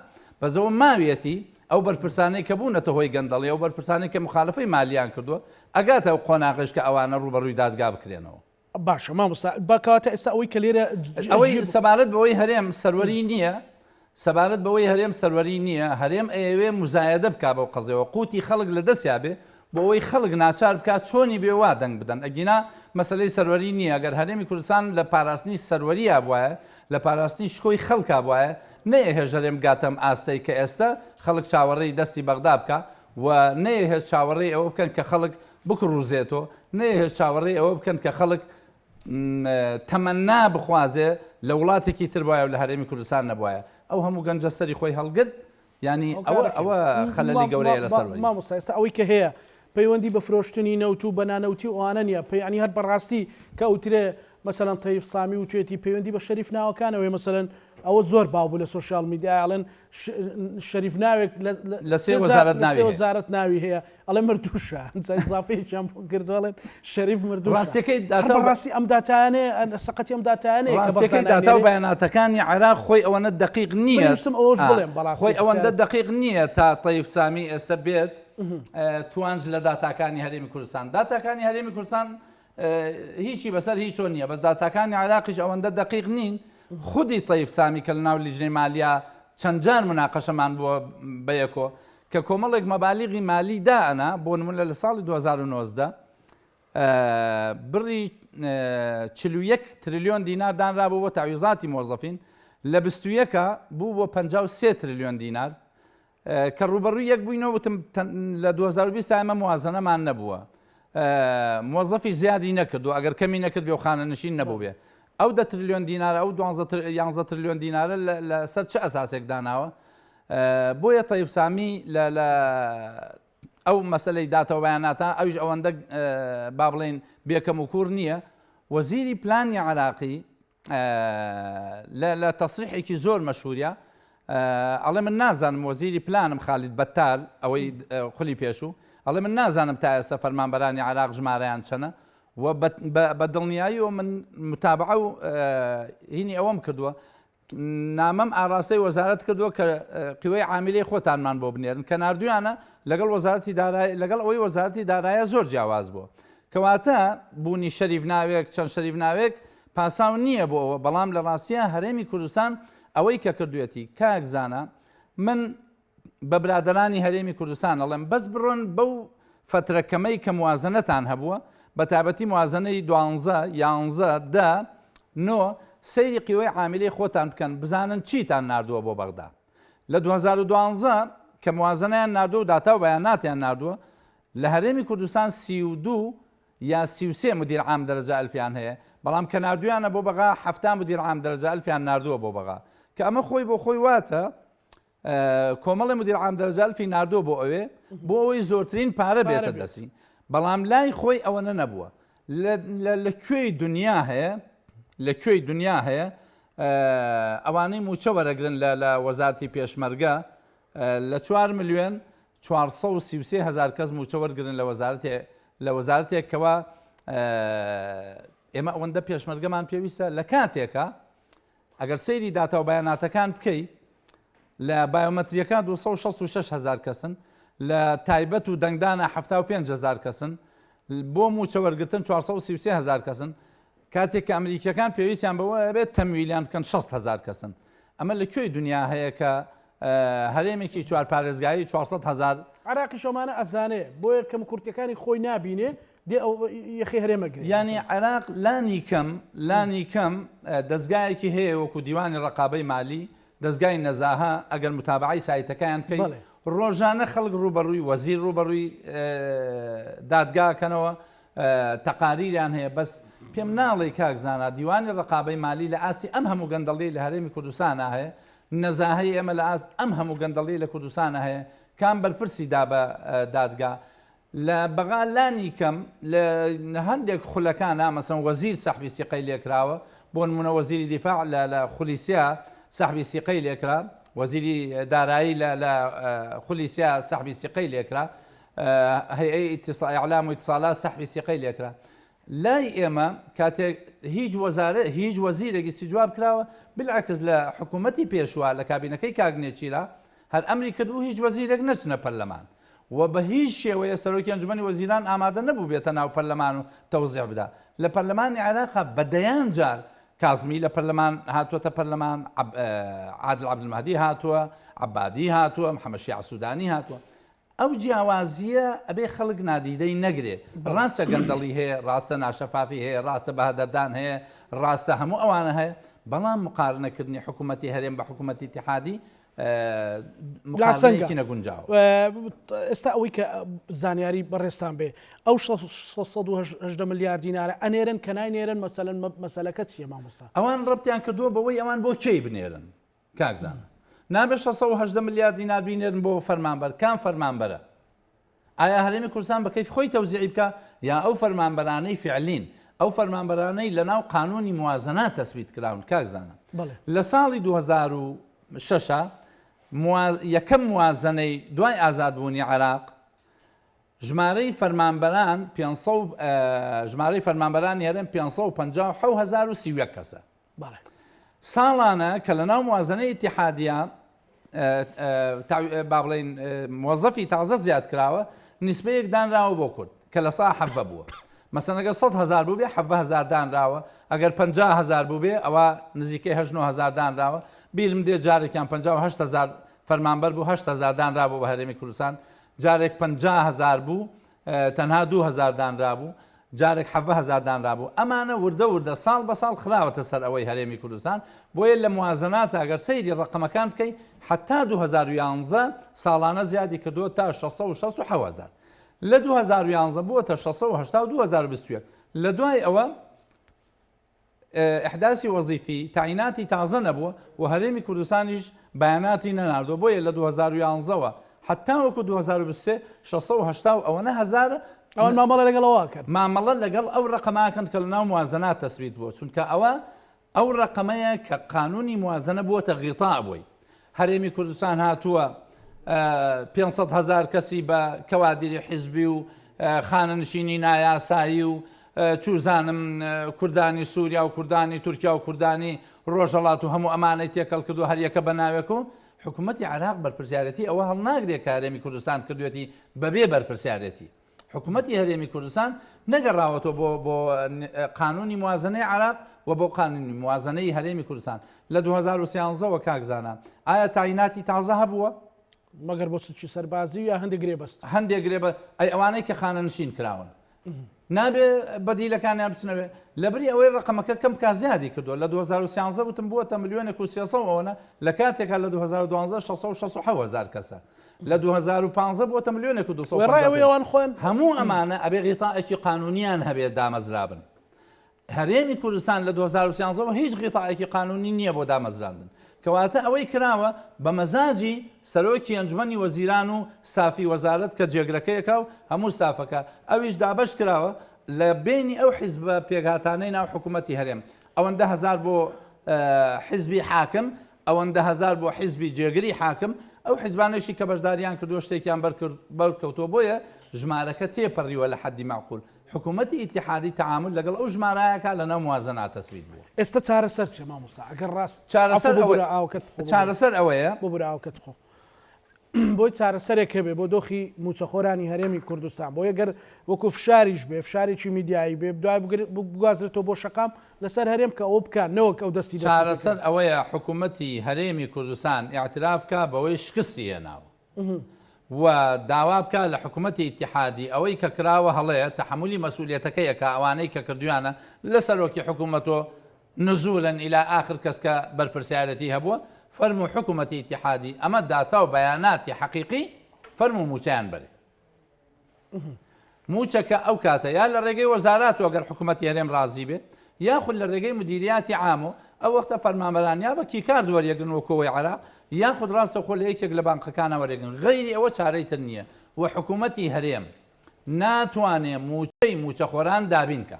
بەزەوە ماویەتی ئەو بەرپرسانەی کە بوونەتە هۆی گەندەڵی ئەو بەرپرسانەی کە مخالفەی مالیان کردووە ئەگاتە ئەو قۆناغەش کە ئەوانە ڕووبەڕووی دادگا بکرێنەوە. باشە مامۆستا با کەواتە ئێستا ئەوەی کە لێرە ئەوەی سەبارەت بەوەی هەرێم سەروەری نییە سەبارەت بەوەی هەرێم سەروەری نییە هەرێم ئەیەوێ موزایەدە بکا بەو قەزیەوە قوتی خەڵک لە دەستیا بێ بۆ ئەوەی خەڵک ناچار بکا چۆنی بێ وا دەنگ بدەن ئەگینا مەسەلەی سەروەری نییە گەر هەرێمی کوردستان لە پاراستنی سەروەریا بوایە لە پاراستنی شکۆی خەڵکا بوایە نەیەهێشت هەرێم بگاتە ئەم ئاستەی کە ئێستە خەڵک چاوەڕێی دەستی بەغدا بکا و نەیەهێشت چاوەڕێی ئەوە بکەن کە خەڵک بکڕوزێتۆ، نەیەهێشت چاوەڕێی ئەوە بکەن کە خەڵک تەمەنا بخوازێ لە وڵاتێکی تر بوایە و لە هەرێمی کوردستان نەبوایە. ئەو هەموو گەنجە سەری خۆی هەڵگرت، یانی ئەوە ئەوە خەلەلی گەورەیە لە سەروەری. مامۆستا ئێستا ئەوەی کە هەیە پەیوەندی بە فرۆشتنی نەوت و بە نانەوتی و ئەوانە نییە، یانی هەر بەڕاستی کە ئەوترێ مەسەلەن تەیف سامی وتوێتی پەیوەندی بە شەریف ناوەکانەوەیە مەسەلەن ئەوە زۆر باو بوو لە social media ئەڵێن شەریف ناوێک لە سێ وەزارەت ناوی هەیە. وەزارەت ناوی هەیە ئەڵێ مردووشە ئیزافەیەکیان بۆ کردووە ئەڵێن شەریف مردووشە. ڕاستیەکەی داتا هەر بەڕاستی ئەم داتایانەیە سەقەتی ئەم داتایانەیە کە ڕاستیەکەی داتا و بەیاناتەکانی عێراق خۆی ئەوەنە دەقیق نییە. من ویستم ئەوەش بڵێم بەڕاستی خۆی ئەوەندە دەقیق نییە تا تەیف سامی ئێستا بێت توانج لە داتاکانی هەرێمی کوردستان داتاکانی هەرێمی کوردستان هیچی بەسەر هیچۆ نییە بەس داتاکانی عێراقیش ئەوەندە دەقیق نین خودی تەیف سامی کە لەناو لیژنەی مالیا چەند جار مناقەشەمان بووە بەیەکۆ کە کۆمەڵێک مەبالیغی مالی دائەنا، بۆ نمونە لە ساڵی 2019 بڕی 41 تریلیۆن دینار دانرابوو بۆ تەعویزاتی مۆزەفین، لە 21 بوو بۆ 53 تریلیۆن دینار. کە ڕووبەڕووی یەک بووینەوە وتم لە 2020 ئێمە موازنەمان نەبووە مۆزەفی زیادی نەکردو ئەگەر کەمی نەکرد بێ و خانەنشین نەبوو بێ ئەو دە تریلیۆن دینارە ئەو 11 تریلیۆن دینارە لەسەر چ ئەساسێک داناوە بۆیە تەیف سامی لە لە ئەو مەسلەی داتەوە بەیاناتە ئەویش ئەوەندە با بڵێین بێکەم و کوور نییە وەزیری پلانی عراقی لە لە تەسریحێکی زۆر مەشهوریا ئەڵێ من نازانم وەزیری پلانم خالید بەتال ئەوەی خولی پێشوو ئەڵێ من نازانم تا ئێستا فەرمانبەرانی عراق ژمارەیان چەنە و بە دڵنیاییەوە من متابعە و هینی ئەوەم کردووە نامەم ئاراستەی وەزارەت کردووە کە قیوەی عامیلەی خۆتانمان بۆ بنێرن کە ناردویانە لەگەڵ وەزارەتی دارایی لەگەڵ ئەوەی وەزارەتی دارایە زۆر جیاواز بووە کەواتە بوونی شەریف ناوێک چەند شەریف ناوێک پاساو نییە بۆ ئەوە بەڵام لە ڕاستیە هەرێمی کوردستان ئەوەی کە کردوێتی کاک زانا من بە برادەرانی هەرێمی کوردستان ئەڵێم بەس بڕۆن بەو فەترە کەمەی کە موازنەتان هەبووە بە تایبەتی موازنەی دوانزە یانزە دە نۆ سەیری قیوەی عامیلەی خۆتان بکەن بزانن چیتان ناردووە بۆ بەغدا لە 2012 کە موازنەیان ناردووە و داتا و بەیاناتیان ناردووە لە هەرێمی کوردستان 32 یا 33 مدیر عام دەرەجە ئەلفیان هەیە بەڵام کە ناردویانە بۆ بەغا 70 مدیر عام دەرەجە ئەلفیان ناردووە بۆ بەغا کە ئەمە خۆی بۆ خۆی واتە کۆمەڵی مدیر عام دەرەجە ئەلفی ناردووە بۆ ئەوێ بۆ ئەوەی زۆرترین پارە بێتە دەستی بەڵام لای خۆی ئەوەنە نەبووە لە کوێی دنیا هەیە لە کوێی دنیا هەیە ئەوانەی موچە وەرەگرن لە لە وەزارتی پێشمەرگە لە 4 میلیۆن 433 هزار کەس موچە وەرگن لە وەزارەتێ لە وەزارەتێکەوە ئێمە ئەوەندە پێشمەرگەمان پێویستە لە کاتێکە ئەگەر سەیری داتا و بەیاناتەکان بکەی لە بایۆمەتریەکان 266 هزار کەسن لە تایبەت و دەنگدانە 75 هزار کەسن بۆ موچە وەرگتن 433 هزار کەسن کاتێک کە ئەمریکیەکان پێویستیان بەوە بێت تەمویلیان بکەن 60 هزار کەسن ئەمە لە کوێی دنیا هەیە کە هەرێمێکی چوار پارێزگایی 400 هزار عراقیش ئەمانە ئەزانێ بۆیە کەم کورتەکانی خۆی نابینێ دێ ئەو یەخەی هەرێمە گرێ. یانی عێراق لانی کەم لانی کەم دەزگایەکی هەیە وەکو دیوانی ڕەقابەی مالی، دەزگای نەزاهە، ئەگەر متابەعەی سایتەکەیان بکەی بەڵێ. ڕۆژانە خەڵک ڕووبەڕووی وەزیر ڕووبەڕووی دادگا کەنەوە تەقاریریان هەیە بەس پێم ناڵێی کاک زانا دیوانی ڕەقابەی مالی لە ئاستی ئەم هەموو گەندەڵیەی لە هەرێمی کوردستانا هەیە نەزاهەی ئێمە لە ئاست ئەم هەموو گەندەڵیەی لە کوردستانا هەیە کام بەرپرسی دا بە دادگا لە بەغا لانی کەم لە هەندێک خولەکانا مەسەن وەزیر سەحبی سیقەی لێکراوە بۆ نمونە وەزیری دیفاع لە لە خولی سیا سەحبی سیقەی لێکرا وەزیری دارایی لە لە خولی سیا سەحبی سیقەی لێکرا هەیئەی ئیعلام و ئیتسالات سەحبی سیقەی لێکرا لای ئێمە کاتێک هیچ وەزارە هیچ وەزیرێک ئیستیجواب کراوە بالعکس لە حکوومەتی پێشوە لە کابینەکەی کاک نێچیرا هەر ئەمری کردبوو هیچ وەزیرێک نەچنە پەرلەمان و بە هیچ شێوەیە سەرۆکی ئەنجومەنی وەزیران ئامادە نەبوو بێتە ناو پەرلەمان و تەوزیع بدا. لە پەرلەمانی عێراقا بە دەیان جار کازمی لە پەرلەمان هاتووەتە پەرلەمان، عادل عەبدولمەهدی هاتووە، عەبادی هاتووە، محەمەد شیاع سودانی هاتووە. ئەو جیاوازییە ئەبێ خەڵک نادیدەی نەگرێ. ڕاستە گەندەڵی هەیە، ڕاستە ناشەفافی هەیە، ڕاستە بەهەدەردان هەیە، ڕاستە هەموو ئەوانە هەیە، بەڵام مقارنەکردنی حکوومەتی هەرێم بە حکوومەتی ئیتیحادی لاسەنگە نەگونجاوە. ئێستا ئەوەی کە زانیاری بەڕێزتان بێ ئەو 618 ملیار دینارە ئەنێرن کە ناینێرن مەسەلەن مەسەلەکە چییە مامۆستا؟ ئەوان ڕەبتیان کردووە بەوەی ئەوان بۆ کێی بنێرن کاک زانا نابێت 618 ملیار دینار بینێرن بۆ فەرمانبەر کام فەرمانبەرە ئایا هەرێمی کوردستان بە کەیفی خۆی تەوزیعی بکا یا ئەو فەرمانبەرانەی فعلین، ئەو فەرمانبەرانەی لە ناو قانوونی موازەنات تەسبیت کراون کاک زانا بەڵێ. لە ساڵی 2006 یەکەم موازەنەی دوای ئازادبوونی عێراق ژمارەی فەرمانبەران ژمارەی فەرمانبەرانی هەرێم 557 هەزار کەسە. بەڵێ. ساڵانە کە لە ناو موازنەی ئیتیحادیە با بڵێین مۆزەفی تازە زیاد کراوە نیسبەیەک دانراوە بۆ کورد کە لە سا حەڤە بووە مەسەن ئەگەر 100 هزار بوو بێ حەڤە هزار دانراوە ئەگەر 50 هزار بوو بێ ئەوە نزیکەی 8 هزار دانراوە بیرم دێ جارێکیان 58 هزار. فەرمانبەر بوو 8000 دانرابوو بە هەرێمی کوردستان جارێک 50000 بوو تەنها 2000 دانرابوو جارێک 17000 دانرابوو ئەمانە وردە وردە ساڵ بە ساڵ خراوەتە سەر ئەوەی هەرێمی کوردستان بۆیە لە موازناتە ئەگەر سەیری ڕقەمەکان بکەی حتا 2011 ساڵانە زیادی کردووە تا 667 هەزار لە 2011 بووەتە 682 2021 لە دوای ئەوە ئیحداسی وەزیفی، تەعیناتی تازە نەبووە و هەرێمی کوردستانیش بەیاناتی نەناردووە، بۆیە لە 2011 وە هەتاوەکو 2023 680 و ئەوەنە هەزارە. ئەوان مامەڵە لەگەڵ ئەوە ئەکەن. مامەڵە لەگەڵ ئەو ڕەقەمە ئەکەن کە لەناو موازەنات تەسبیت بووە، چونکە ئەوە ئەو ڕەقەمەیە کە قانونی موازەنە بووەتە غیتاء بۆی. هەرێمی کوردستان هاتووە 500 هەزار کەسی بە کەوادری حیزبی و خانەنشینی نایاسایی و چوزانم کوردانی سووریا و کوردانی تورکیا و کوردانی ڕۆژهەڵات و هەموو ئەمانەی تێکەڵ کردو هەریەکە بە ناوێک و حکوومەتی عێراق بەرپرسیارەتی ئەوە هەڵناگرێت کە هەرێمی کوردستان کردوێتی بەبێ بەرپرسیارەتی. حکومەتی هەرێمی کوردستان نەگەڕاوەتەوە بۆ بۆ قانونی موازنەی عێراق و بۆ قانونی موازنەی هەرێمی کوردستان لە 2013 وە کاک زانا ئایا تایناتی تازە هەبووە؟ مەگەر بۆ سچی سەربازی یا هەندێک گرێبەست هەندێک گرێبە ئەی ئەوانەی کە خانەنشین کراون نابێ بەدیلەکانیان بچنەوێ لەبری ئەوەی ڕقەمەکە کەم کا زیادی کردووە لە 2013 وتم بووەتە ملیۆنێک و 300 ئەوەنە لە کاتێکا لە 2012 667 هزار کەسە لە 2015 بۆتە ملیۆنێک و 250 ئەوەی ئەوان خۆیان هەموو ئەمانە ئەبێ غیتائێکی قانونیان هەبێت دامەزرابن هەرێمی کوردستان لە 2013 وە هیچ غیتائێکی قانونی نییە بۆ دامەزراندن کەواتە ئەوەی کراوە بە مەزاجی سەرۆکی ئەنجومەنی وەزیران و ستافی وەزارەت کە جێگرەکەیەکە و هەموو ستافەکە ئەویش دابەش کراوە لە بینی ئەو حیزبە پێکهاتانەی ناو حکوومەتی هەرێم ئەوەندە هەزار بۆ حیزبی حاکم ئەوەندە هەزار بۆ حیزبی جێگری حاکم، ئەو حیزبانەیشی کە بەشداریان کردووە شتێکیان بەرکەوتووە، بۆیە ژمارەکە تێپەڕیوە لە حەدی مەعقول. حکوومەتی ئیتیحادی تەعامول لەگەڵ ئەو ژمارایە کا لەناو موازەنا تەسبیت بووە. ئێستە چارەسەر چیە مامۆستا؟ ئەگەر ڕاست چارەسەر عەفو ببورە ئاوەکەت بخۆ ببورە. چارەسەر ئەوەیە. ببورە ئاوەکەت بخۆ. بۆی چارەسەرێک هەبێ بۆ دۆخی مووچەخۆرانی هەرێمی کوردستان، بۆیە گەر وەکو فشاریش بێ، فشارێکی میدیایی بێ، دوای بگوازرێتەوە بۆ شەقام لەسەر هەرێم کە ئەوە بکات نەوەک ئەو دەستی دەستی پێ چارەسەر ئەوەیە حکوومەتی هەرێمی کوردستان ئیعتراف بکا بەوەی شکستی هێناوە و داوا بکا لە حکوومەتی ئیتیحادی ئەوەی کە کراوە هەڵەیە تەحەمولی مەسئولیەتەکەی ئەکا ئەوانەی کە کردویانە لە سەرۆکی حکوومەتۆ نزولا الی آخر کەس کە بەرپرسیارێتی هەبووە فەرموو حکومەتی ئیتیحادی ئەمە داتا و بەیاناتی حەقیقی فەرموو مووچەیان بەرێ مووچەکە ئەو کاتە یا لە ڕێگەی وەزاراتەوە گەر حکومەتی هەرێم ڕازی بێ یاخود لە ڕێگەی مدیریاتی عام و ئەو وەختە فەرمانبەران یا بە key card وەریەگرن وەکۆوەی عێراق یاخود ڕاستەوخۆ لە یەکێک لە بانقەکانە وەرێگرن غەیری ئەوە چارەی تر نییە و حکومەتی هەرێم ناتوانێ مووچەی مووچەخۆران دابین کا.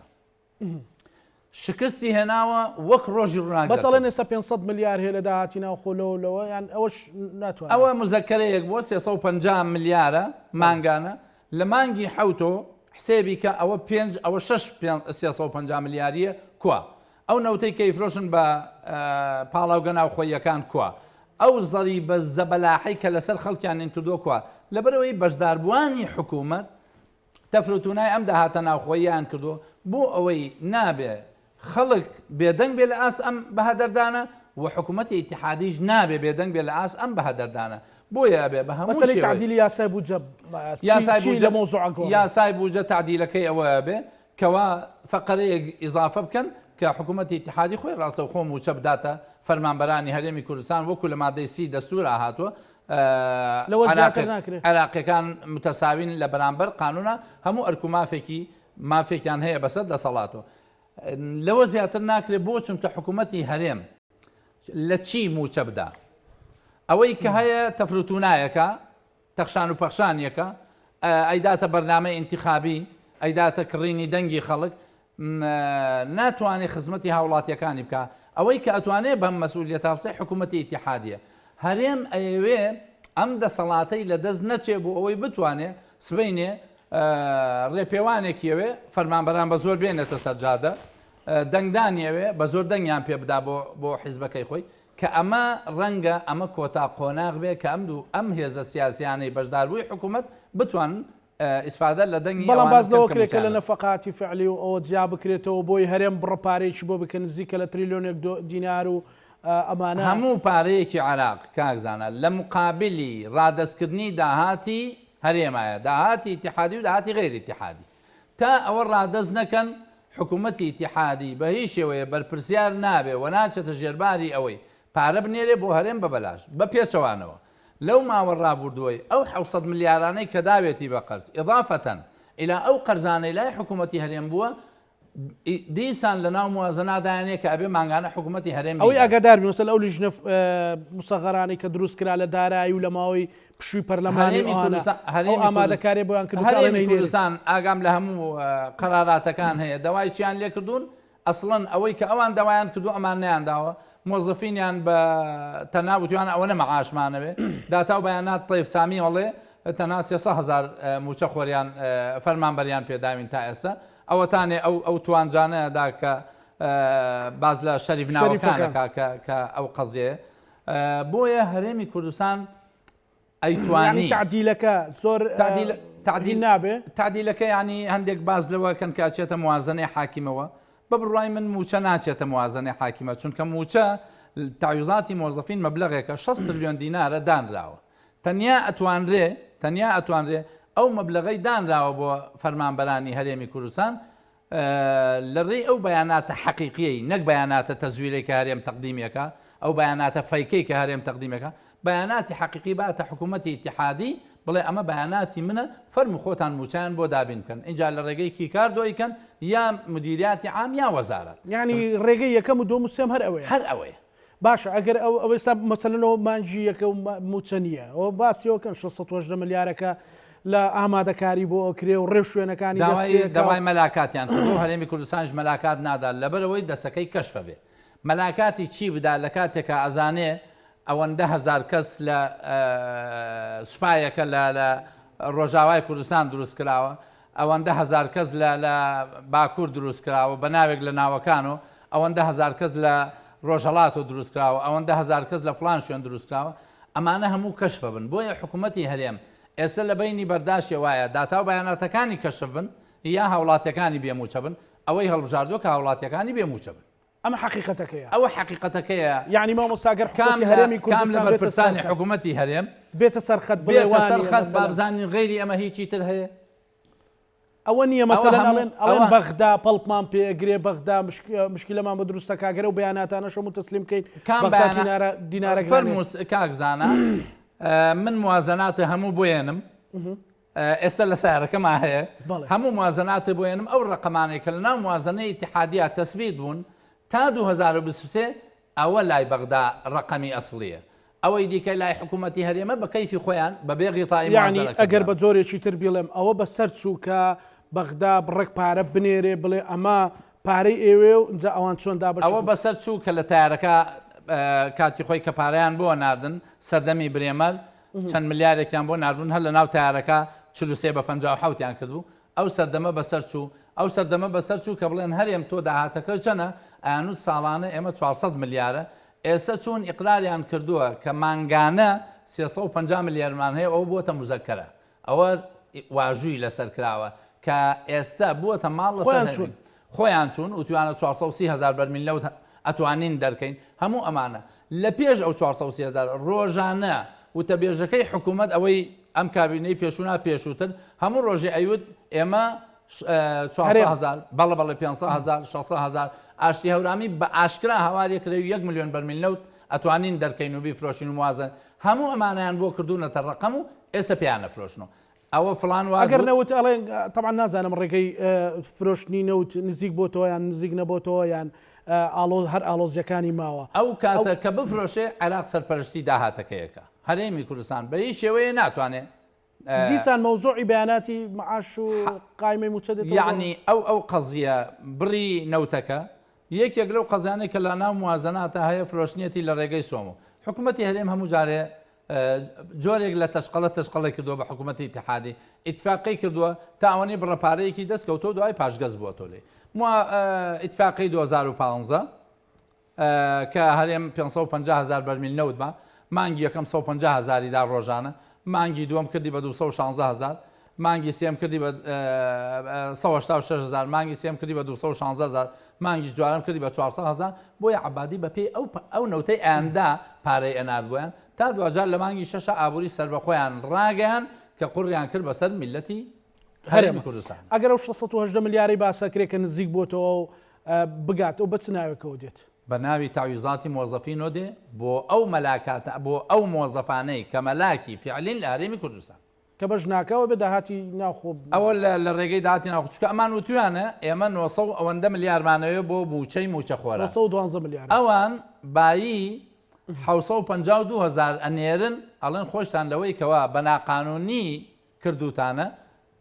شکستی هێناوە وەک ڕۆژی ڕووناک بەس ئەڵێن ئێستا 500 ملیار هەیە لە داهاتی ناوخۆ لەوە لەوە یان ئەوەش ناتوانێت. ئەوە مزەکەرەیەک بووە 350 ملیارە مانگانە لە مانگی حەوتۆ حسێبی کە ئەوە پێنج ئەوە شەش 350 ملیاریە کوا ئەو نەوتەی کە ئیفرۆشن بە پاڵاوگە ناوخۆییەکان کوا ئەو زەریبە زەبەلاحەی کە لەسەر خەڵکیان نین کردووە کوا لەبەرئەوەی بەشداربووانی حکوومەت تەفروتونای ئەم داهاتە ناوخۆییەیان کردووە بۆ ئەوەی نابێ خەڵک بێدەنگ بێ لە ئاست ئەم بەهەدەردانە و حکوومەتی ئیتیحادیش نابێ بێدەنگ بێ لە ئاست ئەم بەهەدەردانە بۆیە ئەبێ بە هەموو مەسەلەی شێوەیەک تەعدیلی یاسای بودجە چی یاسای چی بودجە لە مەوزوعە گۆڕێ؟ یاسای بودجە تەعدیلەکەی ئەوە ئەبێ کەوا فەقەرەیەک ئیزافە بکەن کە حکوومەتی ئیتیحادی خۆی ڕاستەوخۆ مووچە بداتە فەرمانبەرانی هەرێمی کوردستان وەکوو لە مادەی سی دەستوورا هاتووە لەوە زیاتر ناکرێت. عێراقیەکان متەساوین لە بەرامبەر قانونا هەموو ئەرک و مافێکی مافێکیان هەیە بەسەر دەسەڵاتەوە لەوە زیاتر ناکرێت بۆ چونکە حکوومەتی هەرێم لە چی موچە بدا ئەوەی کە هەیە تەفروتونایەکە تەخشان و پەخشانیەکە ئەیداتە بەرنامەی ئینتخابی ئەیداتە کڕینی دەنگی خەڵک ناتوانێ خزمەتی هاوڵاتیەکانی بکا، ئەوەی کە ئەتوانێ بەم مەسئولیەتە هەڵسێ حکومەتی ئیتیحادیە. هەرێم ئەیەوێ ئەم دەسەڵاتەی لە دەست نەچێ بۆ ئەوەی بتوانێ سبەینێ ڕێپێوانێکی ئەوێ فەرمانبەران بە زۆر بێنێتە سەر جادە، دەنگدانی ئەوێ بە زۆر دەنگیان پێ بدا بۆ بۆ حیزبەکەی خۆی، کە ئەمە ڕەنگە ئەمە کۆتا قۆناغ بێ کە ئەم دوو ئەم هێزە سیاسیانەی بەشداربووی حکومەت بتوانن ئیسفادە لە دەنگی بەڵام ئەوانە باس بکەن لەوە کە کرێ کە لە مووچەیان. نەفەقاتی فعلی و ئەوە جیا بکرێتەوە بۆی هەرێم بڕە پارەیەکی بۆ بکە نزیکە لە تریلیۆنێک دینار و ئەمانە. هەموو پارەیەکی عێراق کاک زانا لە مقابلی ڕادەستکردنی داهاتی هەرێمایە، داهاتی ئیتیحادی و داهاتی غەیر ئیتیحادی. تا ئەوە ڕادەست نەکەن حکوومەتی ئیتیحادی بە هیچ شێوەیە بەرپرسیار نابێ و ناچێتە ژێرباری ئەوەی پارە بنێرێ بۆ هەرێم بە بەلاش. بە پێچەوانەوە لەو ماوە ڕابوردووەی ئەو 700 ملیارانەی کە داوێتی بە قەرز ئیضافەتەن ئیلا ئەو قەرزانەی لای حکوومەتی هەرێم بووە دیسان لە ناو موازەنادایانە کە ئەبێ مانگانە حکوومەتی هەرێم ئەوەی ئاگادار بین مەسەلەن ئەو لیژنە مسەغەرانەی کە دروست کرا لە دارایی و لە ماوەی پشووی پەرلەمانی هەرێمی ئەوانە کوردستان ئەو هەرێمی کوردستان ئامادەکاریە بۆیان کردووە کە ئەڵێن هەرێمی ئەینێرین. کوردستان ئاگام لە هەموو قەراراتەکان هەیە داوای چیان لێ کردوون ئەسڵەن ئەوەی کە ئەوان داوایان کردووە ئەمان نەیانداوە مۆزەفینیان بە تەنها وتویانە ئەوەنە مەعاشمانەوێ داتا و بەیانات تەیف سامی ئەڵێ تەنها 300 هەزار مووچە خۆریان فەرمانبەریان پێداوین تا ئێستا ئەوەتانێ ئەو ئەو توانجانە دا کە باس لە شەریف ناوەکان شەریفەکان. ئەکا کە کە ئەو قەزیەیە بۆیە هەرێمی کوردستان یانی ئەیتوانی تەعدیلەکە زۆر تعدیل تعدیل تعدیل نابێ؟ تعدیلەکە یانی هەندێک باس لەوە کەن کە ئەچێتە موازنەی حاکیمەوە بە بڕوای من مووچە ناچێتە موازنەی حاکیمە چونکە مووچە تعویضاتی مۆزەفین مەبلەغێکە 6 ترلیۆن دینارە دانراوە تەنیا ئەتوانرێ تەنیا ئەتوانرێ ئەو مەبلەغەی دانراوە بۆ فەرمانبەرانی هەرێمی کوردستان لە ڕێی ئەو بەیاناتە حەقیقیەی نەک بەیاناتە تەزویرەی کە هەرێم تەقدیمی ئەکا، ئەو بەیاناتە fake ەی کە هەرێم تەقدیمی ئەکا، بەیاناتی حەقیقی باتە حکوومەتی ئیتیحادی بڵێ ئەمە بەیاناتی منە فەرموو خۆتان مووچەیان بۆ دابین بکەن ئینجا لە ڕێگەی key card ەوە ئەیکەن یا مدیریاتی عام یا وەزارەت. یانی ڕێگەی یەکەم و دووەم و سێم هەر ئەوەیە. هەر ئەوەیە. باشە ئەگەر ئەو ئەوە ئێستا مەسەلەن ئەوە مانگی یەکە و مووچە نییە ئەوە باسی ئەوە کەن 618 ملیارەکە لە ئامادەکاری بۆ ئەکرێ و ڕێوشوێنەکانی دەست داوای پێ ئەکا و. داوای مەلاکاتیان کردووە هەرێمی کوردستانیش مەلاکات نادا لەبەرئەوەی دەسەکەی کەشفە بێ مەلاکاتی چی بدا لە کاتێکا ئەزانێ ئەوەندە هەزار کەس لە سوپایەکە لە لە ڕۆژاوای کوردستان دروست کراوە ئەوەندە هەزار کەس لە لە باکوور دروست کراوە بە ناوێک لە ناوەکانەوە ئەوەندە هەزار کەس لە ڕۆژهەڵاتەوە دروست کراوە ئەوەندە هەزار کەس لە فڵان شوێن دروست کراوە ئەمانە هەموو کەشفە بن بۆیە حکوومەتی هەرێم ئێستا لە بەینی بەرداشێ وایە داتا و بەیاناتەکانی کەشف بن یا هاوڵاتیەکانی بێ مووچە بن ئەوەی هەڵبژاردووە کە هاوڵاتیەکانی بێ مووچە بن. ئەمە حەقیقەتەکەیە. ئەوە حەقیقەتەکەیە. یەعنی مامۆستا گەر کام حکومەتی لە هەرێمی کام لە کوردستان بێتە سەر بەرپرسانی خەت. حکومەتی هەرێم بێتە سەر خەت بڵێ بێتە وا سەر نییە خەت با مەسەلەن. بزانین غەیری ئەمە هیچی تر هەیە؟ ئەوە نییە ئەوە مەسەلەن هەموو ئەڵێن ئەڵێن ئەوە. بەغدا پەڵپمان پێ ئەگرێ بەغدا مشکیلەمان بۆ دروست ئەکا گەر ئەو بەیاناتانەش هەموو تەسلیم بکەین کام بەغدا بەیانا دینارە دینارەک نانێ. فەرموو کاک زانا من موازەناتە هەموو بۆیەنم ئێستا لە سەیارەکەما هەیە هەموو موازەناتێ بۆ ێنم ئەو ڕەقەمانەی کە لەناو موازەنەی ئیتیحادیا تەسبیت بوون تا 2023 ئەوە لای بەغدا ڕەقەمی ئەسڵیە ئەوەی دیکە لای حکوومەتی هەرێمە بە کەیفی خۆیان بە بێ غیتای یعنی موازەنە ئەگەر بە کردیان. جۆرێکی تر بیڵێم ئەوە بەسەر چوو کە بەغدا بڕێک پارە بنێرێ بڵێ ئەمە پارەی ئێوەیە و ئینجا ئەوان چۆن دابەشی ئەوە بکەن. بەسەر چوو کە لە تەیارەکە کاتی خۆی کە پارەیان بۆ ناردن سەردەمی برێمەر چەند ملیارێکیان بۆ ناردبوون هەر لەناو تەیارەکە 43 بە 57 یان کردبوو ئەو سەردەمە بەسەر چوو ئەو سەردەمە بەسەر چوو کە بڵێن هەرێم تۆ داهاتەکە چەنە ئەیانوت ساڵانە ئێمە 400 ملیارە ئێستا چوون ئیقراریان کردووە کە مانگانە 350 ملیارمان هەیە ئەوە بۆتە مزەکەرە ئەوە واژووی لەسەر کراوە کە ئێستا بووەتە ماڵ لەسەر خۆیان هەرێم. چوون. خۆیان چوون وتویانە 430 هەزار بەرمیل نەوت ئەتوانین دەرکەین هەموو ئەمانە لە پێش ئەو 430 هەزار ڕۆژانە وتەبێژەکەی حکوومەت ئەوەی ئەم کابینەی پێشوو نا پێشووتر هەموو ڕۆژێ ئەیوت ئێمە 400 هەرێم. هەزار بەڵێ بەڵێ 500 هەزار 600 هەزار ئاشتی هەورامی بە ئاشکرا هاوارێ کرێ و یەک ملیۆن بەرمیل نەوت ئەتوانین دەرکەین و بیفرۆشین و موازن هەموو ئەمانەیان بۆ کردوونەتە ڕەقەم و ئێسە پێیان ئەفرۆشن و ئەوە فڵان وا ئەگەر نەوت ئەڵێن تەبعەن نازانم ڕێگەی فرۆشتنی نەوت نزیک بۆتەوە یان نزیک نەبۆتەوە یان ئاڵۆز هەر ئاڵۆزیەکانی ماوە. ئەو کاتە کە بفرۆشێ عێراق سەرپەرشتی داهاتەکەی ئەکا هەرێمی کوردستان بە هیچ شێوەیە ناتوانێ. دیسان مەوزوعی بەیاناتی معاش و قایمەی موچە دێتەوە گۆڕ. یەعنی ئەو ئەو قەزیە بڕی نەوتەکە یەکێک لەو قەزیانەی کە لە ناو موازەناتا هەیە فرۆشتنیەتی لە ڕێگەی سۆمۆ حکومەتی هەرێم هەموو جارێ جۆرێک لە تەشقەڵە تەشقەڵی کردووە بە حکوومەتی ئیتحادی ئیتفاقی کردووە تا ئەوەنەی بڕە پارەیەکی دەست کەوتەوە دوای پاشگەز بووەتەوە لێی ئیتفاقی 2015 کە هەرێم 550 هزار بەرمیل نەوت ما مانگی یەکەم 150 هزاری دا ڕۆژانە مانگی دووەم کردی بە 216 هزار. مانگی سێم کردی بە 186 هزار مانگی سێم کردی بە 216 هزار مانگی جوارم کردی بە 400 هزار بۆیە عبادی بە پێی ئەو ئەو نەوتەی ئەیاندا پارەی ئەنارد بۆیان تا دواجار لە مانگی شەشە ئابووری سەربەخۆیان ڕاگەیان کە قوڕیان کرد بەسەر میللەتی هەرێمی کوردستان. ئەگەر ئەو 618 ملیارەی باسەکرێ کە نزیک بۆتەوە و بگات ئەو بە چ ناوێکەوە دێت؟ بە ناوی تەعویزاتی مۆزەفینەوە دێ بۆ ئەو مەلاکاتە بۆ ئەو مۆزەفانەی کە مەلاکی فیعلین لە هەرێمی کوردستان. کە بەش ناکا ئەوە بێ داهاتی ناوخۆ. ئەوە لە لە ڕێگەی داهاتی ناوخۆ چونکە ئەمان وتویانە ئێمە 900 و ئەوەندە ملیارمان ئەوێ بۆ مووچەی مووچەخۆران. 912 ملیارە. ئەوان بایی 752 هەزار ئەنێرن ئەڵێن خۆشتان لەوەی کەوا بە ناقانوونی کردووتانە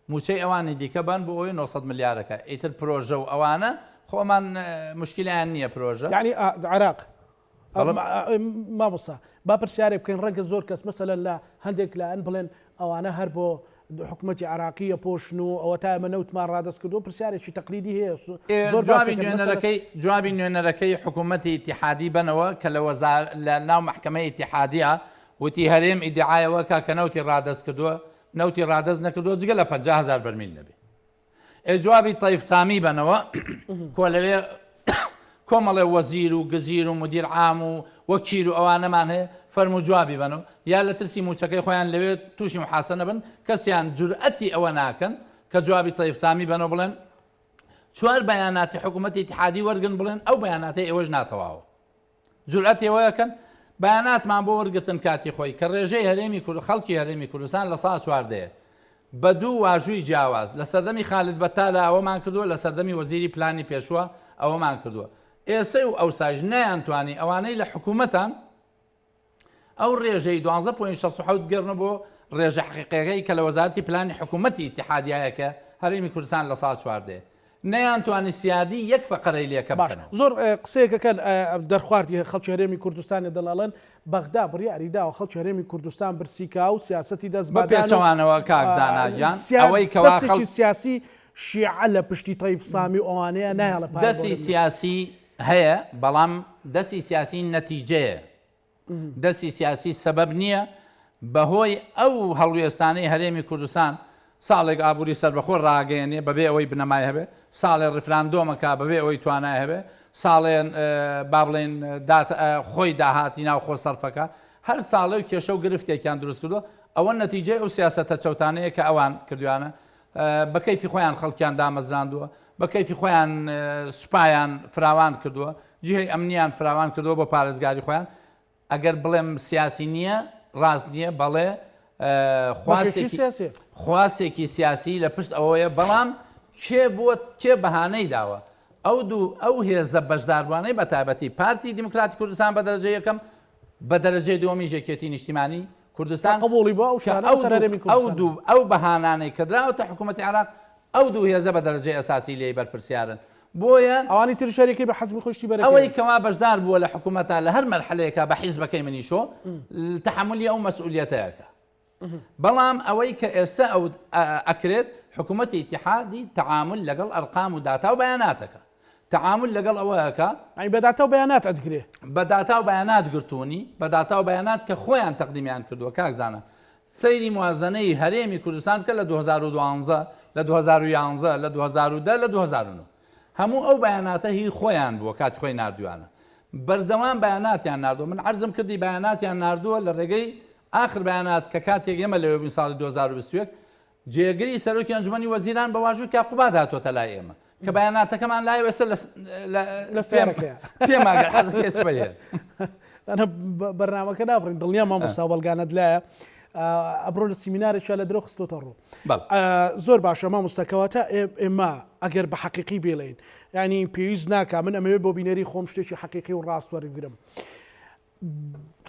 مووچەی ئەوانی دیکە بەن بۆ ئەوەی 900 ملیارەکە ئیتر پرۆژە و ئەوانە خۆ ئەمان موشکیلەیان نییە پرۆژە. یانی عێراق مامۆستا با پرسیارێک بکەین ڕەنگە زۆر کەس مەسەلەن لە هەندێک لایەن بڵێن ئەوانە هەر بۆ حکوومەتی عراقیە پۆشن و ئەوە تا ئەمە نەوتمان ڕادەست کردو پرسیارێکی تەقلیدی هەیە زۆر جوابی نوێنەرەکەی جوابی نوێنەرەکەی حکوومەتی ئیتیحادی بەنەوە کە لە وەزار لە ناو مەحکەمەی ئیتیحادیە وتی هەرێم ئیدعایەوە کا کە نەوتی ڕادەست کردووە نەوتی ڕادەست نەکردووە جگە لە 50 هزار بەرمیل نەبێ ئێ جوابی تەیف سامی بەنەوە کۆ لەوێ کۆمەڵێ وەزیر و گزیر و مدیر عام و وەکیل و ئەوانەمان هەیە فەرموو جوابی بەنەوە یا لە ترسی موچەکەی خۆیان لەوێ تووشی محاسە نەبن کەسیان جورئەتی ئەوە ناکەن کە جوابی تەیف سامی بەنەوە بڵێن چوار بەیاناتی حکوومەتی ئیتحادی وەرگن بڵێن ئەو بەیاناتەی ئێوەش ناتەواوە جورئەتی ئەوە ئەکەن بەیاناتمان بۆ وەرگرتن کاتی خۆی کە ڕێژەی هەرێمی کورد خەڵکی هەرێمی کوردستان لە سا چواردەیە بە دوو واژووی جیاواز لە سەردەمی خالد بەتالە ئەوەمان کردووە لە سەردەمی وەزیری پلانی پێشووە ئەوەمان کردووە ئێسەی و ئەوسایش نەیانتوانی ئەوانەی لە حکوومەتان ئەو ڕێژەی دوانزە point 67 بگەڕنە بۆ ڕێژە حەقیقیەکەی کە لە وەزارەتی پلانی حکوومەتی ئیتیحادیایە کە هەرێمی کوردستان لە سا چواردەیە نەیانتوانی سیادی یەک فەقەرەی لێکە باش بکەنەوە. زۆر قسەیەکەکەن دەرخواردی خەڵکی هەرێمی کوردستانە دەڵێن بەغدا بڕیاری داوە خەڵکی هەرێمی کوردستان برسی کا و سیاسەتی دەست بە بادان و پێچەوانەوە کاک زانا گیان ئەوەی کەوا دەستێکی خەڵک سیاسی شیعە لە پشتی تەیف سامی و ئەوانەیە نایەڵێ پارە بۆ دەستی هەرێمی سیاسی هەیە بەڵام دەستی سیاسی نەتیجەیە دەستی سیاسی سەبەب نییە، بەهۆی ئەو هەڵوێستانەی هەرێمی کوردستان ساڵێک ئابووری سەربەخۆ ڕاگەیەنێ بەبێ ئەوەی بنەمای هەبێ، ساڵێ ڕیفراندۆم ئەکا بەبێ ئەوەی توانای هەبێ، ساڵێ با بڵێین خۆی داهاتی ناوخۆ سەرفەکا، هەر ساڵێ و کێشە و گرفتێکیان دروست کردووە، ئەوە نەتیجەی ئەو سیاسەتە چەوتانەیە کە ئەوان کردویانە، بە کەیفی خۆیان خەڵکیان دامەزراندووە، بە کەیفی خۆیان سوپایان فراوان کردووە، جیهەی ئەمنیان فراوان کردووە بۆ پارێزگاری خۆیان. ئەگەر بڵێم سیاسی نییە، ڕاست نییە، بەڵێ خواستێکی سیاسی لە پشت ئەوەیە، بەڵام کێ بووە، کێ بەهانەی داوە؟ ئەو دوو ئەو هێزە بەشداربووانەی بە تایبەتی پارتی دیموکراتی کوردستان بە دەرەجەی یەکەم، بە دەرەجەی دووەمیش یەکێتی نیشتیمانی کوردستان قبوڵی بۆ ئەو کە شتانە ئەو بەسەر دوو هەرێمی ئەو کوردستان. دوو ئەو بەهانانەی کە دراوەتە حکوومەتی عێراق ئەو دوو هێزە بە دەرەجەی ئەساسی لێی بەرپرسیارن بۆیە ئەوانی تریش هەریەکەی بە حەزمی خۆی شتی بەرەکەی ئەوەی کەوا بەشدار بووە لە حکوومەتا لە هەر مەرحەلەیەکا بە حیزبەکەی منیشۆ تەحەمولی ئەو مەسئولیەتەیەکە بەڵام ئەوەی کە ئێستا ئەو ئەکرێت حکوومەتی ئیتیحادی تەعامول لەگەڵ ئەرقام و داتا و بەیاناتەکە تەعامول لەگەڵ ئەوە ئەکا. یانی بە داتا و بەیانات ئەتگرێ. بە داتا و بەیانات گرتوونی، بە داتا و بەیانات کە خۆیان تەقدیمیان کردووە کاک زانا سەیری موازەنەی هەرێمی کوردستان بکە لە 2012 لە 2011 لە 2010 لە 2009 هەموو ئەو بەیاناتە هی خۆیان بووە کاتی خۆی ناردویانە بەردەوام بەیاناتیان ناردووە من عەرزم کردی بەیاناتیان ناردووە لە ڕێگەی ئاخر بەیانات کە کاتێک ئێمە لەوێ بووین ساڵی 2021 جێگری سەرۆکی ئەنجومەنی وەزیران بە واژووی کاک قوباد هاتۆتە لای ئێمە کە بەیاناتەکەمان لای ئێستا لە سەیارەکەیە پێم ئەگەر حەز بکەی سبەی هێن. بەرنامەکە نابڕین دڵنیا مامۆستا بەڵگانەت لایە ئەبرۆ لە سیمینارێکیا لە درۆ خستۆتە ڕوو زۆر باشە مامۆستا کەواتە ئێمە ئەگەر بە حەقیقی بێڵین ینی پێویست ناکا من ئەمەوێ بۆ بینەری خۆم شتێکی حەقیقی و ڕاست وەرگرم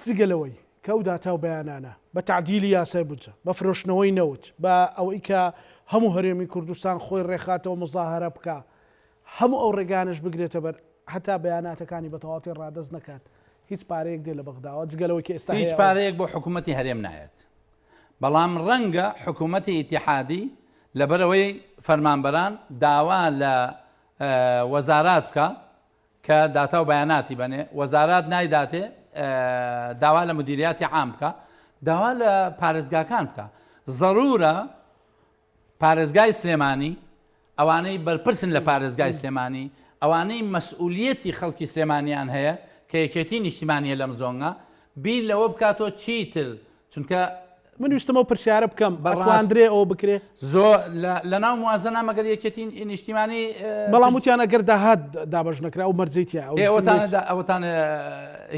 جگە لەوەی کە ئەو داتا و بەیانانە بە تەعدیلی یاسای بودجە، بە فرۆشتنەوەی نەوت، بە ئەوەی کە هەموو هەرێمی کوردستان خۆی ڕێکخاتەوە موزاهەرە بکا، هەموو ئەو ڕێگانەش بگرێتە بەر هەتا بەیاناتەکانی بە تەواوەتی ڕادەست نەکات، هیچ پارەیەک دێ لە بەغداوە جگە لەوەی کە ئێستا هیچ هەیە ئەوە. پارەیەک بۆ حکوومەتی هەرێم نایەت، بەڵام ڕەنگە حکوومەتی ئیتیحادی لەبەرئەوەی فەرمانبەران داوا لە وەزارات بکا کە داتا و بەیاناتی بەنێ وەزارات نایداتێ داوا لە مدیریاتی عام بکە داوا لە پارێزگاکان بکە زەرورە پارێزگای سلێمانی، ئەوانەی بەرپرسن لە پارێزگای سلێمانی، ئەوانەی مەسئولیەتی خەڵکی سلێمانیان هەیە کە یەکێتی نیشتیمانیە لەم زۆنگە، بیر لەوە بکاتەوە چیتر چونکە من ویستم ئەو پرسیارە بکەم بەڕاست ئەتواندرێ ئەوە بکرێ؟ زۆ لە لەناو موازنە مەگەر یەکێتی نیشتیمانی بەڵام وتیان ئەگەر داهات دابەش نەکرا ئەو مەرجەی تیا ئەو ئێ ئەوەتانە جملەی ئەوەتانە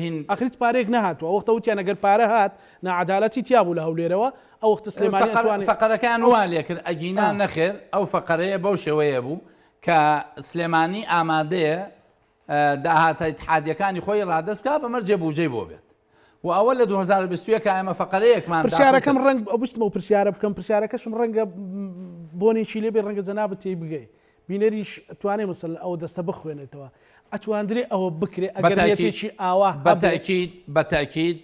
هین ئاخر هیچ پارەیەک نەهاتووە ئەو وەختە وتیان ئەگەر پارە هات ناعەدالەتی تیا بوو لە هەولێرەوە ئەو وەختە سلێمانی ئەتوانێ فەقەرەکەیان وا لێکرد ئەگینا نەخێر ئەو فەقەرەیە بەو شێوەیە بوو کە سلێمانی ئامادەیە داهاتە ئیتحادیەکانی خۆی ڕادەست بکا بە مەرجێ بوجەی بۆ بێت و ئەوە لە 2021 ئێمە فەقەرەیەکمان پرسیارەکەم ڕەنگ ئەو ویستم ئەو پرسیارە بکەم پرسیارەکەشم ڕەنگە بۆنێکی لێبێ ڕەنگە جەنابت تێی بگەی بینەریش توانێ مەسەلەن ئەوە دەستە بخوێنێتەوە ئەتواندرێ ئەوە بکرێ ئەگەر نیەتێکی ئاوا هەبێ؟ بەتەئکید بەتەئکید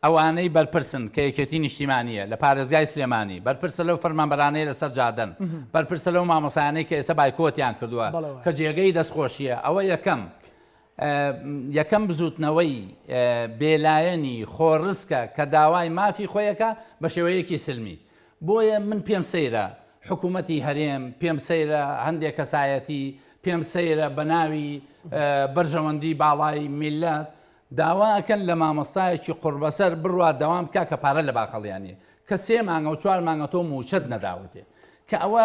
ئەوانەی بەرپرسن کە یەکێتی نیشتیمانییە لە پارێزگای سلێمانی، بەرپرسە لەو فەرمانبەرانەی لەسەر جادەن، بەرپرسە لەو مامۆستایانەی کە ئێستا بایکۆتیان کردووە کە جێگەی دەستخۆشییە، ئەوە یەکەم یەکەم بزووتنەوەی بێلایەنی خۆڕسکە کە داوای مافی خۆی ئەکا بە شێوەیەکی سلمی. بۆیە من پێم سەیرە حکوومەتی هەرێم، پێم سەیرە هەندێک کەسایەتی، پێم سەیرە بە ناوی بەرژەوەندی باڵای میللەت داوا ئەکەن لە مامۆستایەکی قوڕبەسەر بڕوا دەوام بکا کە پارە لە باخەڵیا نیە کە سێ مانگە و چوار مانگە تۆ مووچەت نەداوەتێ کە ئەوە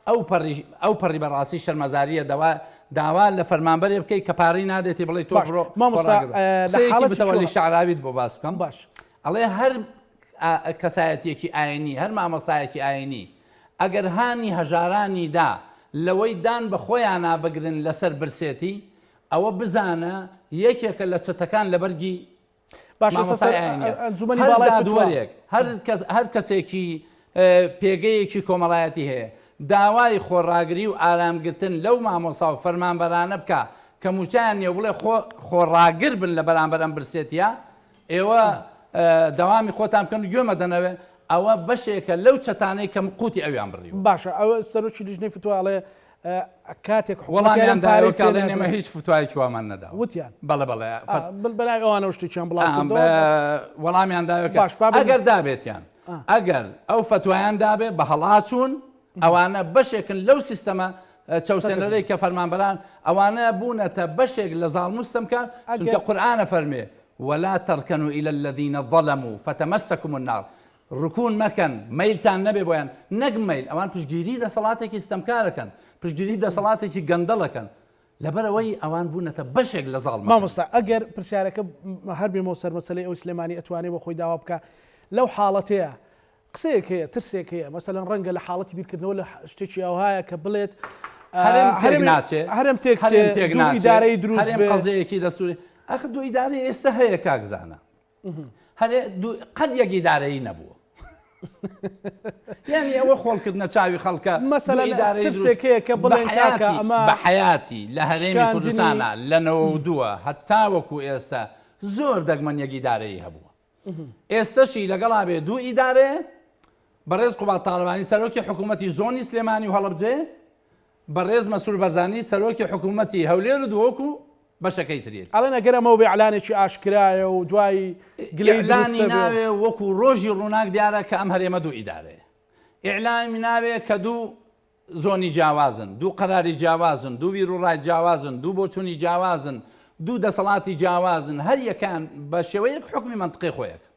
ئەو پەڕی ئەو پەڕی بەڕاستی شەرمەزاریە دەوا داوا لە فەرمانبەرێ بکەی کە پارەی نادێتی بڵێ تۆ باش بڕۆ مامۆستا خۆڕاگر بە. لە قسەیەکی حاڵەتی متەوەلی چۆ شەعراویت بۆ باس بکەم باش ئەڵێ هەر کەسایەتیەکی ئاینی هەر مامۆستایەکی ئاینی ئەگەر هانی هەژارانی دا لەوەی دان بە خۆیانا بگرن لەسەر برسێتی ئەوە بزانە یەکێکە لە چەتەکان لە بەرگی باشە مامۆستای سەر ئاینیە. ئەنجومەنی هەر باڵای فتوا دادوەرێک هەر کەس هەر کەسێکی پێگەیەکی کۆمەڵایەتی هەیە داوای خۆڕاگری و ئارامگرتن لەو مامۆسا و فەرمانبەرانە بکا کە مووچەیان نیە و بڵێ خۆ خۆڕاگر بن لە بەرامبەر ئەم برسێتیە ئێوە دەوامی خۆتان بکەن و گوێ مەدەنەوێ ئەوە بەشێکە لەو چەتانەی کە قوتی ئەویان بڕیوە. باشە ئەوە سەرۆکی لیژنەی فتوا ئەڵێ کاتێک حکومەتی وەڵامیان هەرێم پارەی دایەوە پێ کە ئەڵێن ئێمە نادرێت هیچ فتوایەکی وامان نەداوە. وتیان بەڵێ بەڵێ فەت بەناوی ئەوانەوە شتێکیان بڵاو ئام کردەوە بە وەڵامیان دایەوە کە باش با بێین ئەگەر دابێتیان ئەگەر ئەو فەتوایان دابێ بە هەڵاچوون ئەوانە بەشێکن لەو سیستەمە چەوسێنەرەی کە فەرمانبەران ئەوانە بوونەتە بەشێک لە زاڵم و ستەمکار چونکە ئەگەر قورئان ئەفەرموێ ولا ترکنوا الی الذین ظلموا فتمسکم النار ڕکون مەکەن، مەیلتان نەبێ بۆیان، نەک مەیل، ئەوان پشتگیری دەسەڵاتێکی ستەمکار ئەکەن، پشتگیری دەسەڵاتێکی گەندەڵ ئەکەن، لەبەرئەوەی ئەوان بوونەتە بەشێک لە زاڵمەکان. مامۆستا ئەگەر پرسیارەکە هەر بێمەوە سەر مەسەلەی ئەوەی سلێمانی ئەتوانێ بۆ خۆی داوا بکا لەو حاڵەتەیە قسەیەک هەیە ترسێک هەیە مەسەلەن ڕەنگە لە حاڵەتی بیرکردنەوە لە شتێکی ئەوهایە کە بڵێت هەرێم تێک ناچێ هەرێم تێک هەرێم تێک دوو ناچێ ئیدارەی دروست هەرێم بێ قەزیەیەکی دەستوری ئەخر دوو ئیدارەی ئێستا هەیە کاک زانا هەرێ دوو قەت یەک ئیدارەیی نەبووە یعنی ئەوە خۆڵکردنە چاوی خەڵکە مەسەلەن دوو ئیدارەی دروست ترسێک هەیە کە بە بڵێن کاکە حەیاتی ئەمە بە حەیاتی لە هەرێمی شکاندنی کوردستانە لە 92 هەتاوەکو ئێستا زۆر دەگمەن یەک ئیدارەیی هەبووە ئێستەشی لەگەڵا بێ دوو ئیدارەیە بەڕێز قوباد تاڵەبانی سەرۆکی حکوومەتی زۆنی سلێمانی و هەڵەبجەیە بەڕێز مەسرور بەرزانی سەرۆکی حکوومەتی هەولێر و دهۆک و بەشەکەی تریەتی. ئەڵێن ئەگەر ئەمەو بێ ئیعلانێکی ئاشکرایە و دوای گلەیی دروست ئیعلانی دەبێ و. ناوێ وەکوو ڕۆژی ڕووناک دیارە کە ئەم هەرێمە دوو ئیدارەیە. ئیعلامی ناوێ کە دوو زۆنی جیاوازن، دوو قەراری جیاوازن، دوو بیروڕای جیاوازن، دوو بۆچوونی جیاوازن، دوو دەسەڵاتی جیاوازن، هەر یەکەیان بە شێوەیەک حوکمی مەنتقی خۆی ئەکەن.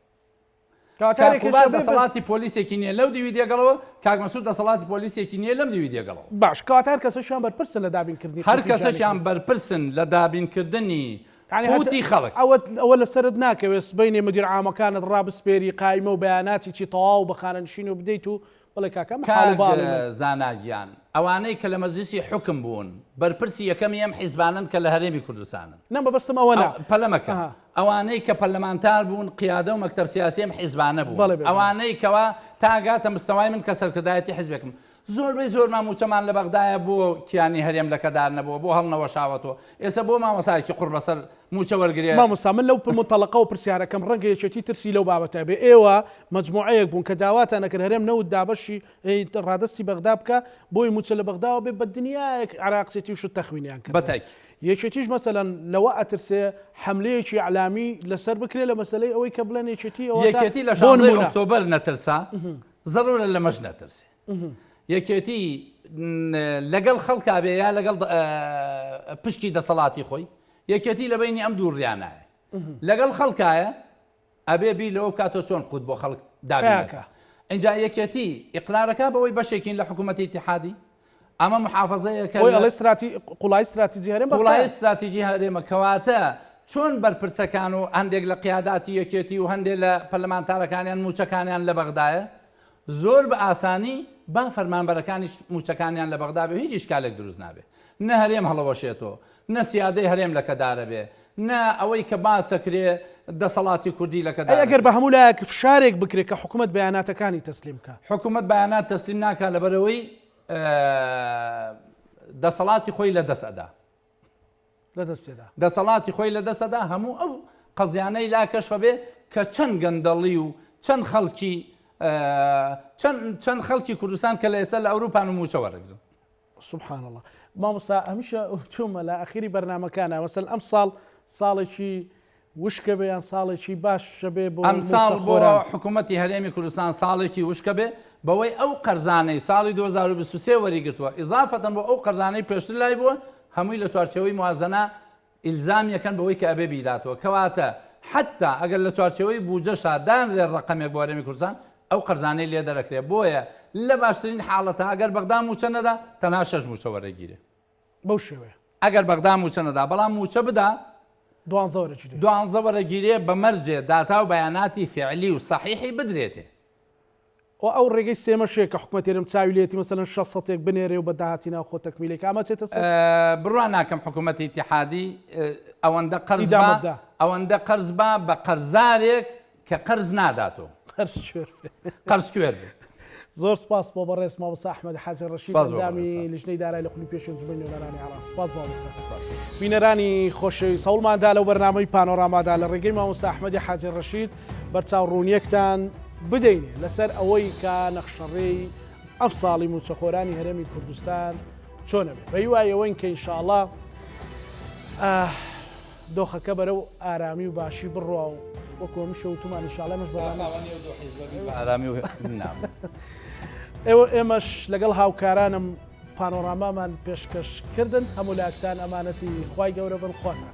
کەواتە کاک هەرێک قوباد هێشتا بێ بە. دەسەڵاتی پۆلیسێکی نییە لەو دیوی دێگەڵەوە، کاک مەسرور دەسەڵاتی پۆلیسێکی نییە لەم دیوی دێگەڵەوە. باش، کەواتە هەر کەسەشیان بەرپرسن لە دابینکردنی هەر قوتی ژیانی کەسەشیان خەڵک. بەرپرسن لە دابینکردنی یانی هەت قوتی خەڵک. ئەوە ئەوە لەسەرت ناکەوێت سبەینێ مدیر عامەکانت ڕابسپێری قایمە و بەیاناتێکی تەواو بە خانەنشین و بدەیت و بڵێ کاکە ئەمە حاڵ و کاک باڵی من. زانا گیان ئەوانەی کە لە مەجلیسی حوکم بوون بەرپرسی یەکەمی ئەم حیزبانەن کە لە هەرێمی کوردستانن. نا مەبەستم ئەوە نا. پەلە مەکە. ئەها. ئەوانەی کە پەرلەمانتار بوون قیادە و مەکتەب سیاسی ئەم حیزبانە بوون. بەڵێ بێگومان. ئەوانەی کەوا تا گاتە مستەوای من کە سەرکردایەتی حیزبێکم زۆربەی زۆرمان مووچەمان لە بەغدایە بۆ کیانی هەرێم لەکەدار نەبووە بۆ هەڵنەوەشاوەتەوە ئێستا بۆ مامۆستایەکی قوڕبەسەر مووچە وەرگرێ. مامۆستا من لەو مونتەڵەقەوە پرسیارەکەم ڕەنگە یەکێتی ترسی لەو بابەتە بێ ئێوە مەجموعەیەک بوون کە داواتان ئەکرد هەرێم نەوت دابەشی ڕادەستی بەغدا بکا بۆی مووچە لە بەغداوە بێ بە دنیایەک عێراقچێتی و شت تەخوینیان کردن بەتەک. یەکێتیش مەسەلەن لەوە ئەترسێ حەملەیەکی ئیعلامی لەسەر بکرێ لە مەسەلەی ئەوەی کە بڵێن یەکێتی ئەوەتا یەکێتی لە بۆ شانزەی نموونە ئۆکتۆبەر نەترسا زەرورە لەمەش نەترسێ. یەکێتی لەگەڵ خەڵکا بێ یا لەگەڵ پشکی دەسەڵاتی خۆی؟ یەکێتی لە بەینی ئەم دووڕیانایە. لەگەڵ خەڵکایە ئەبێ بیر لەوە بکاتەوە چۆن قوت بۆ خەڵک دابین ئەکا. ئینجا یەکێتی ئیقرارەکا بەوەی بەشێکین لە حکوومەتی ئیتیحادی. ئەمە محافەزەیەکە خۆی ئەڵێ ستراتی قوڵایی ستراتیجی هەرێم بەغدایە. قوڵایی ستراتیجی هەرێمە کەواتە چۆن بەرپرسەکان و هەندێک لە قیاداتی یەکێتی و هەندێک لە پەرلەمانتارەکانیان مووچەکانیان لە بەغدایە زۆر بە ئاسانی با فەرمانبەرەکانیش مووچەکانیان لە بەغدا بێ و هیچ ئیشکالێک دروست نابێ. نە هەرێم هەڵەوەشێتەوە، نە سیادەی هەرێم لەکەدارە بێ، نە ئەوەی کە باسەکرێ دەسەڵاتی کوردی لەکەدارە ئەی ئەگەر بێ. بە هەموو لایەک فشارێک بکرێ کە حکومەت بەیاناتەکانی تەسلیم بکا؟ حکومەت بەیانات تەسلیم ناکا لەبەرئەوەی دەسەڵاتی خۆی لەدەست ئەدا. لەدەستێدا. دەسەڵاتی خۆی لەدەست ئەدا هەموو ئەو قەزیانەی لا کەشف ئەبێ کە چەند گەندەڵی و چەند خەڵکی چەند چەند خەڵکی کوردستان کە لە ئێستا لە ئەوروپان و مووچە وەرەگرن. سبحان اللە مامۆستا هەمیشە وتومە لە ئەخیری بەرنامەکانە مەسەل ئەم ساڵ ساڵێکی وشکە بێ یان ساڵێکی باشە بێ بۆ ئەمساڵ بۆ مووچەخۆران؟ حکوومەتی هەرێمی کوردستان ساڵێکی وشکە بێ بەوەی ئەو قەرزانەی ساڵی 2023 وەریگرتووە ئیزافەتەن بۆ ئەو قەرزانەی پێشتر لای بووە هەمووی لە چوارچێوەی موازەنە ئیلزامیەکەن بەوەی کە ئەبێ بیداتەوە کەواتە حەتتا ئەگەر لە چوارچێوەی بوجەشا دانرێ ڕەقەمێک بۆ هەرێمی کوردستان ئەو قەرزانەی لێ دەرەکرێ بۆیە لە باشترین حاڵەتا ئەگەر بەغدا مووچە نەدا تەنها شەش مووچە وەرەگیرێ. بەو شێوەیە. ئەگەر بەغدا مووچە نەدا بەڵام مووچە بدا. دوانزە وەرەگیرێ. دوانزە وەرەگیرێ بە مەرجێ داتا و بەیاناتی فیعلی و سەحیحی بدرێتێ. و ئەو ڕێگەی سێمەشەیە کە حکومەت هەرێم چاوی لێیەتی مەسەلەن شەش سەتێک بنێرێ و بە داهاتی ناوخۆ تەکمیلەی کە ئەمە چێتە سەر. بڕوا ناکەم حکومەتی ئیتیحادی ئەوەندە قەرز ئیدامە با بدا. ئەوەندە قەرز با بە قەرزارێک کە قەرز ناداتۆ. قەرز کوێر بێ. قەرز کوێر بێ. زۆر سپاس بۆ بەڕێز مامۆستا ئەحمەد حاجی ڕەشید سپاس بۆ ئەندامی بەڕێزتان. لیژنەی دارایی لە خولی پێشی ئەنجومەنی نوێنەرانی عێراق. سپاس مامۆستا. سپاس. بینەرانی خۆشەویست هەوڵماندا لەو بەرنامەی پانۆرامادا لە ڕێگەی مامۆستا ئەحمەدی حاجی ڕەشید بەرچاوڕوونیەکتان بدەینێ لەسەر ئەوەی کە نەخشەڕێی ئەمساڵی مووچەخۆرانی هەرێمی کوردستان چۆنە بێ بە هیوای ئەوەین کە ئینشاڵا دۆخەکە بەرەو ئارامی و باشی بڕوا و وەکو هەمیشە وتومان ئینشاڵا ئێمەش بەرنامە ئارامی و ئێوە ئێمەش لەگەڵ هاوکارانم پانۆرامامان پێشکەش کردن هەموو لاکتان ئەمانەتی خوای گەورە بن خواتان.